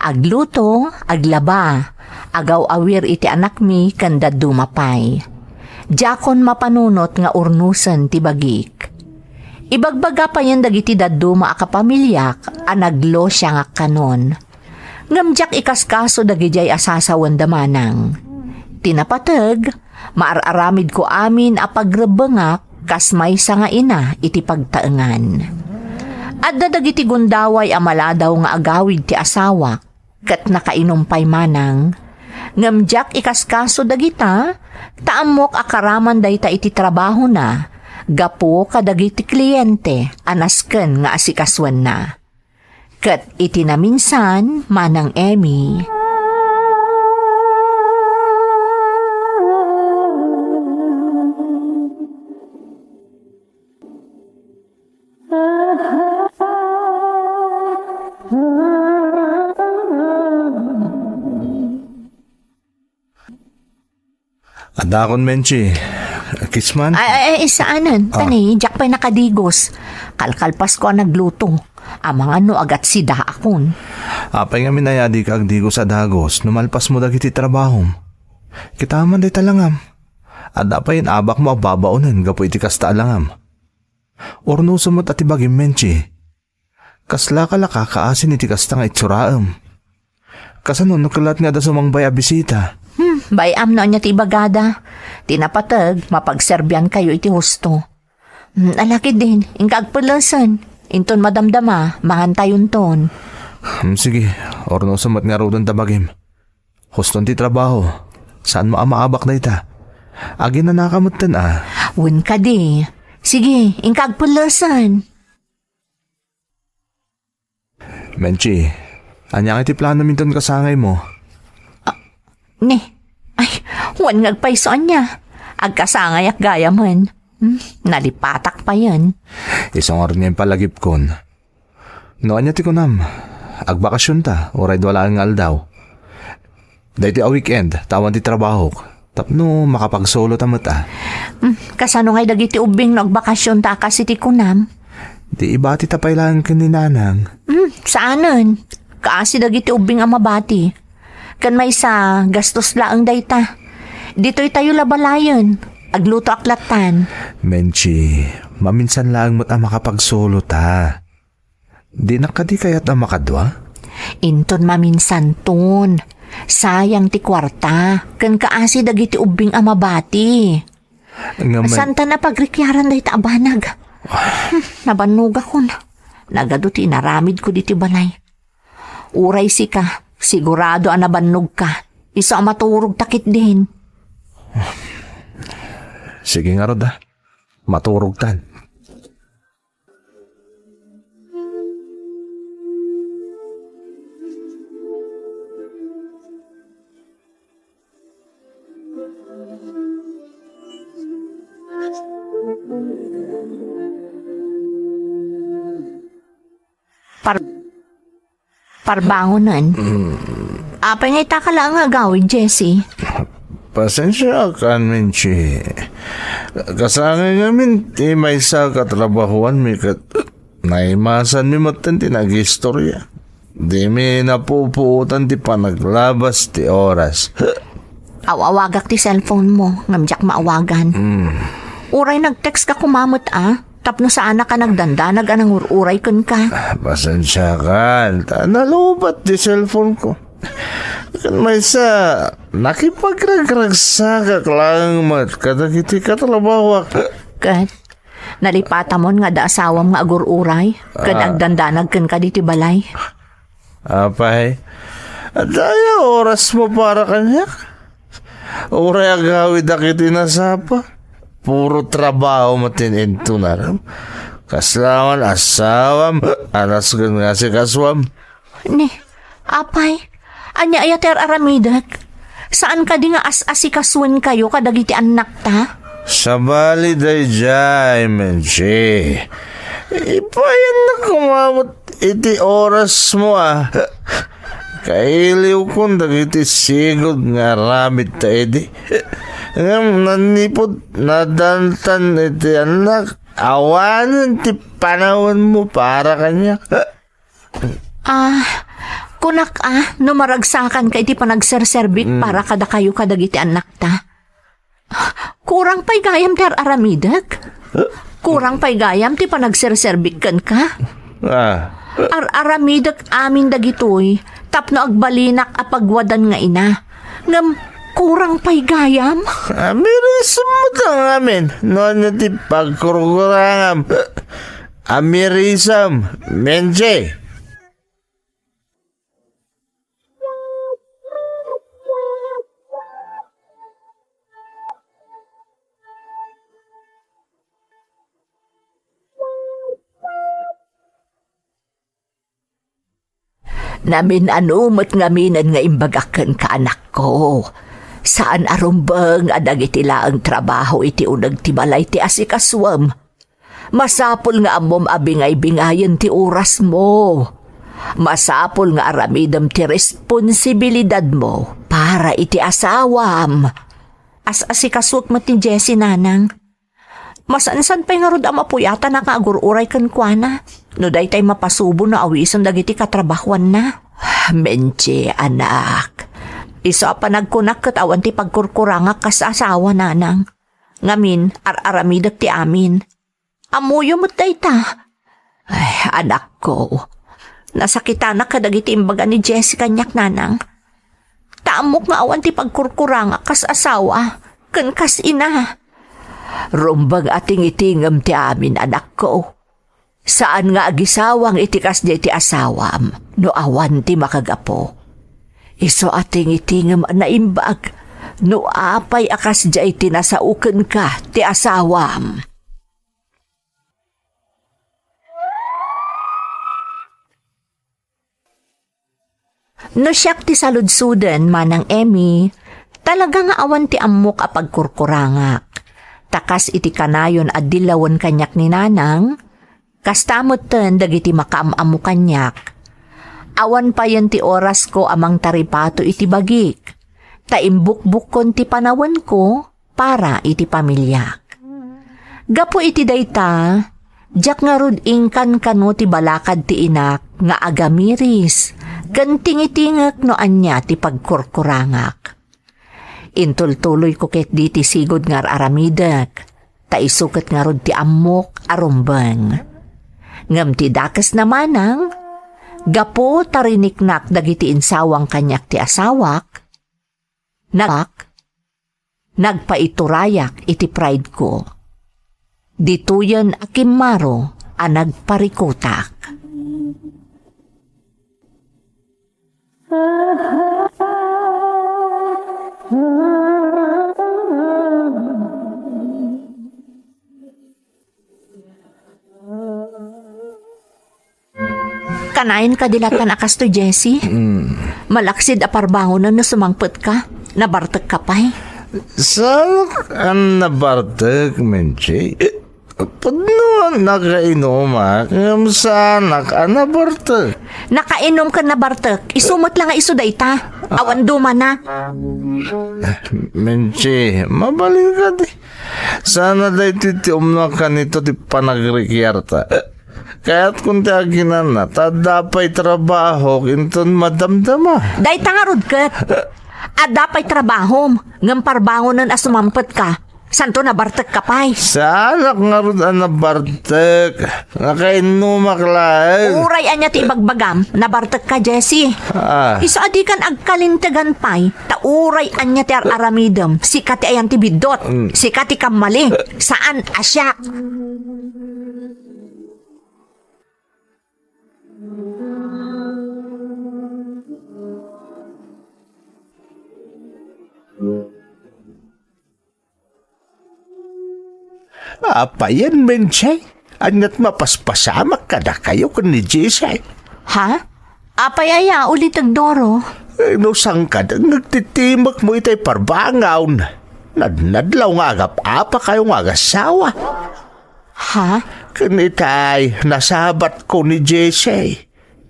Agluto, aglaba, agaw-awir iti anakmi ken dadduma pay. Diakon mapanunot nga urnosen ti bagik. Ibagbaga payen dagiti dadduma a kapamiliak a naglusiangak kanon. Ngem diak ikaskaso dagidiay a sasawenda, Manang. Ti napateg, maar-aramidko amin a pagrebbengak kas maysa nga ina iti pagtaengan. Adda dagiti gundaway a maladaw nga agawid ti asawak, ket nakainum pay, Manang. Ngem diak ikaskaso dagita, ta ammok a karaman dayta iti trabahona, gapu kadagiti kliente a nasken nga asikasuenna. Ket iti naminsan, Manang Emmy. Dakon, Menchi. Kisman? Ay, ay, ay, saanen. Ah. Tani, diak pay nakadigos. Kalkalpasko a nagluto. Amangan no agatsi daakon. Apay ngamin aya dika agdigos a dagos no malpasmo dagiti trabahom? Kita man dayta langam. Adda pay abakmo a babaonen gapu iti kasta a langam. Urnosem met a ti bagim, Menchi. Kasla ka la kakaasin iti kasta nga itsuraem? Kasano no kellat nga adda sumangbay a bisita? Hmm, bay-am no ania ti ibagada. Ti napateg, mapagserbiankayo iti husto. Hmm, ala ketdin, inka agpellesen. Inton madamdama, mangantayonton. Hmm, sige, urnosem met ngaruden ta bagim. Huston ti trabaho. Saanmo a maabak dayta? Aginanaka metten a. Wen kadi. Sige, inka agpellesen. Menchi, ania nga iti planom inton kasangaymo? Ni, ay, wen nga agpayso ania. Agkasangayak gayamen. Hmm, nalipatak payen. Isu ngarud nga impalagipkon. No ania ti kunam, agbakasionta, uray dua laeng nga aldaw. Daytoy a weekend, ta awan ti trabahok. Tapno makapagsolo ta met a. Hmm, kasano ngay dagiti ubbing no agbakasionta a kas iti kunam? Di ibati ta pay laeng ken ni nanang. Hmm, saanen. Kaasi dagiti ubbing a mabati. Ken maysa, gastos laeng dayta. Ditoy tayo la balayen. Aglutoak lattan. Menchi, maminsan laeng met a makapagsolo ta. Dinak kadi kayat a makadua? Inton maminsanton. Sayang ti kuarta, ken kaasi dagiti ubbing a mabati. Ngem, saan ta napagrikiaran dayta a banag? Hmm, nabannogakon. Nagadu ti inaramidko diti balay. Uray sika, sigurado a nabannogka. Isu a maturog ta ketdin. Sige ngarud a. Maturogtan. Par-, parbangonen. Mm. Apay nga ita ka laeng nga agawid, Jesse? Pasensiakan, Menchi. Kasangay ngamin ti maysa a katrabahuanmi ket naimasanmi metten ti nagistorya. Dimi napupuotan ti panaglabas ti oras. Aw-awagak ti cellphone mo, ngem diak maawagan. Mm. Uray nag-text ka koma met a, tapno saanak a nagdandanag a nangur-uray kenka. Ah, pasensiakan, ta nalubat ti cellphone ko. Ken maysa, nakipagragragsakak laeng met kadagiti katrabahoak. Ket, nalipatamon nga adda asawam nga agur-uray, ken, ah, agdandanag kenka ditoy balay. Apay, adda aya orasmo para kaniak? Uray agawidak iti nasapa. Puro trabaho met ti intunaram. Kasla man asawam, anas ken nga asikasuam. Ni, apay, ania aya ti ar-aramidek? Saan kadi nga as-asikasuenkayo kadagiti annakta? Sabali daydiay, Menchi. Ipayannak koma met iti orasmo a. Kailiwkon dagiti sigud nga aramidta idi. Ngem nanipud nadantan iti annak, awanen ti panawenmo para kaniak. Ah, kunak a, no maragsakanka iti panagserserbik, mm, para kadakayo kadagiti annakta. Kurang pay gayam ti ar-aramidek? Kurang pay gayam ti panagserserbik kenka? Ah. Ar-aramidek amin dagitoy tapno agbalinak a pagwadan nga ina. Ngem kurang pay gayam? Amirisem met ngamin no ania ti pagkurkurangam. Amirisem, Menchi. Namin-ano met ngaminen nga imbagak kenka, anakko. Saan a rumbeng a dagiti laeng trabaho iti uneg ti balay ti asikasuem. Masapul nga ammom a bingay-bingayen ti orasmo. Masapul nga aramidem ti responsibilidadmo para iti asawam. As-asikasuek met ni Jessie, nanang. Masansan pay ngarud a mapuyatanak nga agur-uray kenkuana no daytay mapasubo no awisen dagiti katrabahuanna. Menchi, anak. Isu a panagkunak ket awan ti pagkurkurangak kas asawa, nanang. Ngamin, ar-aramidek ti amin. Ammoyo met dayta. Ay, anakko, nasakitanak kadagiti imbaga ni Jessie kaniak, nanang. Ta ammok nga awan ti pagkurkurangak kas asawa ken kas ina. Rumbeng a tingitingem ti amin, anakko. Saan nga agisawang iti kasdiay ti asawam no awan ti makagapu. Isu a tingitingem a naimbag no apay a kasdiay ti nasao kenka ti asawam. No siak ti saludsoden, Manang Emmy, talaga nga awan ti ammok a pagkurkurangak. Ta kas iti kanayon a dillawen kaniak ni Nanang, kasta metten dagiti makaam-ammo kaniak. Awan payen ti orasko a mangtaripato iti bagik, ta imbukbukkon ti panawenko para iti pamiliak. Gapu iti dayta, diak ngarud inkankano ti balakad ti inak nga agamiris ken tingitingek no ania ti pagkurkurangak. Intultuloyko ketdi ti sigud nga ar-aramidek, ta isu ket ngarud ti ammok a rumbeng. Ngem ti dakesna, Manang, gapu ta riniknak dagiti insawang kaniak ti asawak, nagak, nagpaiturayak iti pride-ko. Ditoyen a kimmaro a nagparikutak. Kanayon kadi latan a kastoy, Jessie? Mm. Malaksid a parbangonen no sumangpetka. Nabartekka pay? Saanak a nabartek, Menchi. Pudno a nakainumak, ngem saanak a nabartek. Nakainom ken nabartek, isu met la nga isu dayta. Awan dumana. Menchi, mabalin kadi. Sana daytoy ti umnoak kanito ti panagrikiarta. Kayatkon ti aginana, ta adda pay trabahok inton madamdama. Dayta ngarud ket. Adda pay trabahom, ngem parbangonen a sumangpetka. Santo, nabartekka pay. Saanak ngarud a nabartek. Nakainumak laeng. Uray ania ti ibagbagam, nabartekka, Jessie. Ah. Isu a dikan agkalintegan pay, ta uray ania ti ar-aramidem, sika ti ayan ti biddut, mm, sika ti kammali, saan a siak. Apayen, Menchi? Aniat mapaspasamak kadakayo ken ni Jessie? Ha? Apay aya, uliteg, Doro? Eh, no sangkad nga agtitimekmo itay parbangon, nadnadlaw nga agap-apakayo nga agasawa. Ha? Ken itay, nasabatko ni Jessie.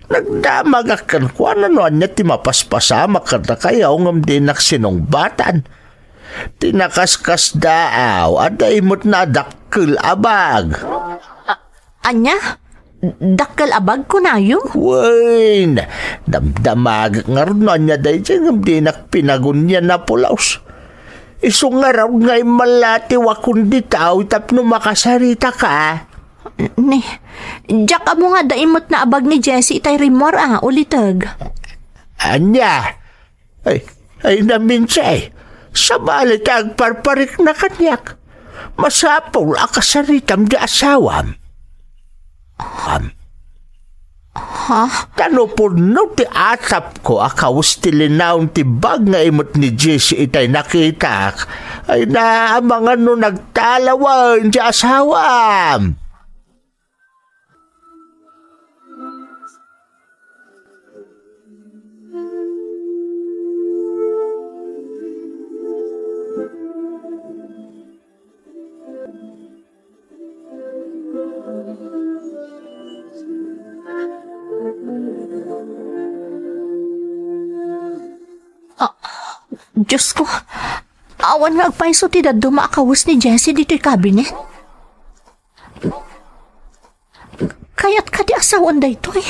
Nagdamagak kenkuana no ania ti mapaspasamak kadakayo ngem dinak sinungbatan. Ti nakaskasdaaw, adda imutna a dakkel a bag. A-, ania? Dakkel a bag kunayo? Wen, damdamagak ngarud no ania daydiay ngem dinak pinagunian a pulos. Isu ngarud nga immallatiw a kundi tao tapno makasaritaka. Ni, diak ammo nga adda imutna a bag ni Jessie itay rimmuar a, uliteg. Ania? Ay, ay, Menchi, sabali ta agparparikna kaniak. Masapul a kasaritam ti asawam. Am. Ha? Ta no pudno ti atapko a kawes ti linaon ti bag nga imut ni Jessie itay nakitak, ay naamangan no nagtalawen ti asawam. Ah, Diyos ko. Awan nga agpayso ti dadduma a kawes ni Jessie ditoy cabinet. Kayat kadi a sawen daytoy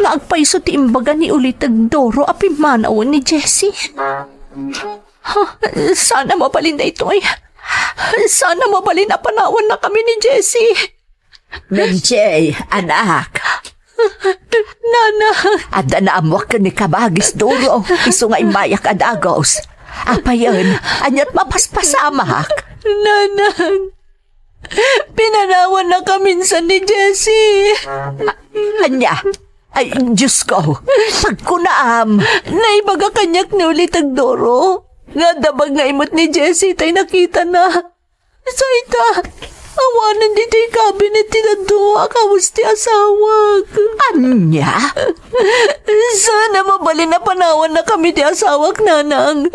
nga agpayso ti imbaga ni Uliteg Doro a pimmanawen ni Jessie. Ha, sana mabalin daytoy. Sana mabalin a panawannakami ni Jessie. Menchie, anak. Nana. Adda naammoak ken ni Kabagis Doro, isu nga immayak a dagus. Apayen, ania't mapaspasamak? Nanang, pinanawannakamin san ni Jessie. A-, ania? Ay, Diyos ko, pagkunaam. Naibaga kaniak ni Uliteg Doro nga adda bagna imot ni Jessie tay nakitana. Sa ita, awanen ditoy cabinet ti dadduma a kawes ti asawak. Ania? Sana mabalin a panawannakami ti asawak, Nanang.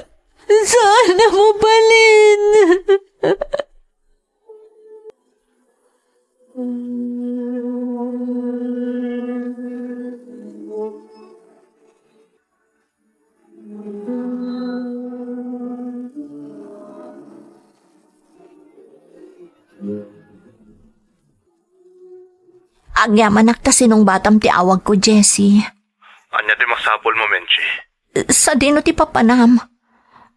Sana mabalin. Agyamanak ta sinungbatam ti awagko, Jessie. Ania ti masapulmo, Menchie? Sadino ti papanam?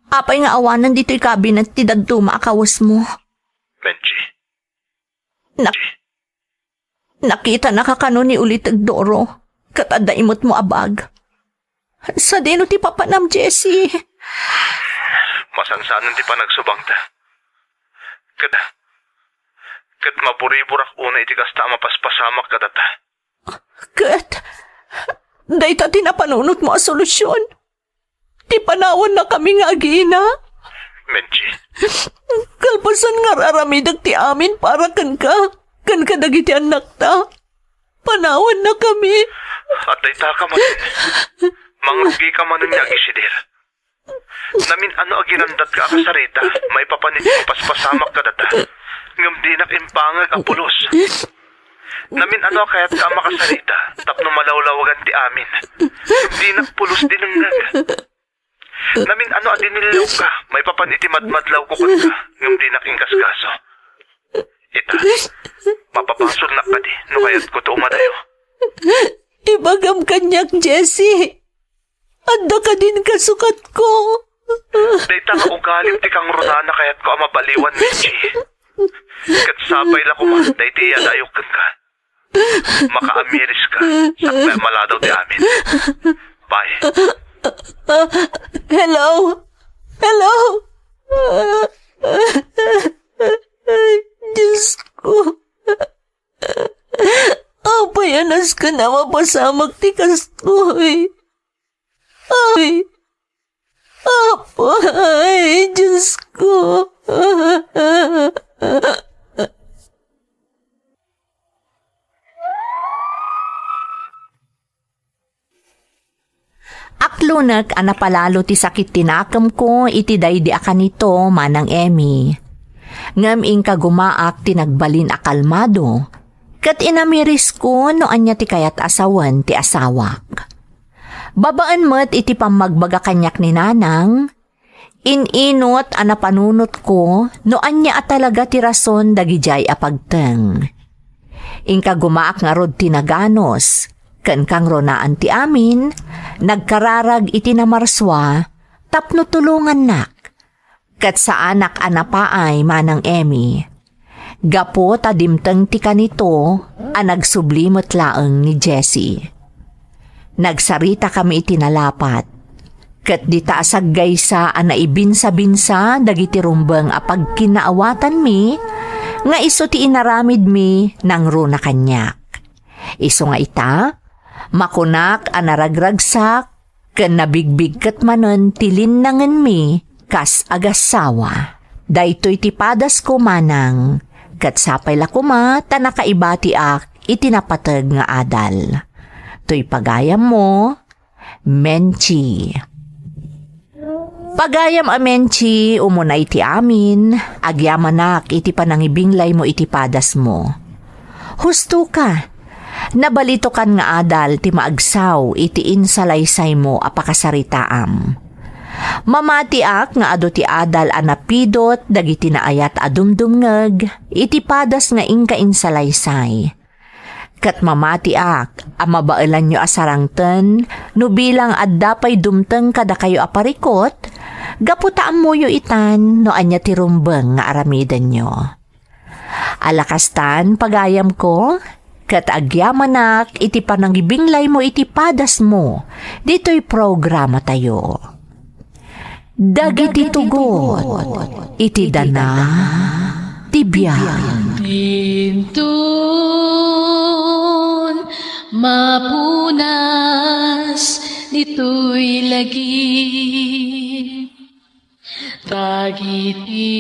Apay nga awanen ditoy cabinet ti dadduma a kawesmo? Menchie. Nak-, nakitanaka kano ni Uliteg Doro, ket adda imutmo a bag. Sadino ti papanam, Jessie? Masansanon ti panagsubangta. Ket, ket maburiburak unay iti kasta a mapaspasamak kadata. Ket, dayta ti napanunotmo a solusion? Ti panawannakami nga agina? Menchie. Kalpasan nga ar-aramidek ti amin para kenka, ken kadagiti annakta. Panawannakami. Adda itaka manen. Mangrugika manen nga agisidir. Namin-ano a ginandatka a kasarita, maipapan iti mapaspasamak kadata. Ngem dinak impangeg a pulos. Namin-ano a kayatka a makasarita, tapno malawlawagan ti amin. Ngem dinak pulos dinengngeg. Namin-ano a dinillawka, maipapan iti madmadlawko kenka, ngem dinak inkaskaso. Ita, mapabasolnak kadi no kayatko ti umadayo. Ibagam kaniak, Jessie. Adda kadin kasukatko. Dayta nga ugalim ti kangrunana kayatko a mabaliwan, Menchie. Ket sapay la koma daytoy iyadaayok kenka. Makaamiris ka, sakbay a maladaw ti amin. Bye. Hello? Hello? Ay, Diyos ko. Apay a nasken a mapasamak ti kastoy? Ay, apay, Diyos ko. Aklonek a napalalo ti sakit ti nakemko iti daydi a kanito, Manang Emmy. Ngem inkagumaak ti nagbalin a kalmado, ket inamirisko no ania ti kayat a sawen ti asawak. Babaen met iti pammagbaga kaniak ni Nanang, in-inut a napanunotko no ania a talaga ti rason dagidiay a pagteng. Inkagumaak ngarud ti naganus, ken kangrunaan ti amin, nagkararag iti namarsua tapno tulongannak. Ket saanak a napaay, Manang Emmy. Gapu ta dimteng ti kanito a nagsubli met laeng ni Jessie. Nagsaritakami iti nalapat. Ket dita a saggaysa a naibinsa-binsa dagiti rumbeng a pagkinaawatanmi nga isu ti inaramidmi nangruna kaniak. Isu nga ita, makunak a naragragsak ken nabigbigket manen ti linnangenmi kas agassawa. Daytoy ti padasko, Manang, ket sapay la koma ta nakaibatiak iti napateg nga adal. Toy pagayammo, Menchie. Pagayam a Menchie, umunay ti amin, agyamanak iti panangibinglaymo iti padasmo. Husto ka, nabalitokan nga adal ti maagsaw iti insalaysaymo a pakasaritaam. Mamatiak nga adu ti adal a napidot dagiti naayat a dumdumngeg iti padas nga inka insalaysay. Ket mamatiak a mabaelanyo a sarangten no bilang adda pay dumteng kadakayo a parikut, gapu ta ammoyo itan no ania ti rumbeng nga aramidenyo. Ala kastan, pagayamko, ket agyamanak iti panangibinglaymo iti padasmo ditoy programatayo. Dagiti tugot iti dana ti biag. Inton mapunas ditoy lagip, dagiti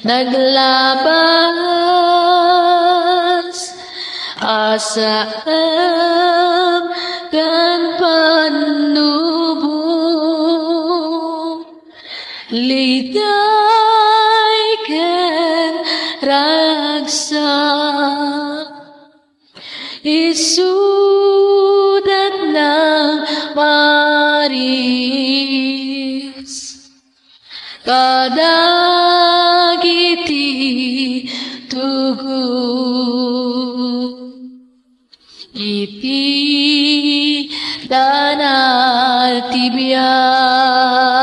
naglabas a saem ken pannubo, liday ken ragsak. Isudat nang maris kadagiti tugot iti dana ti biag.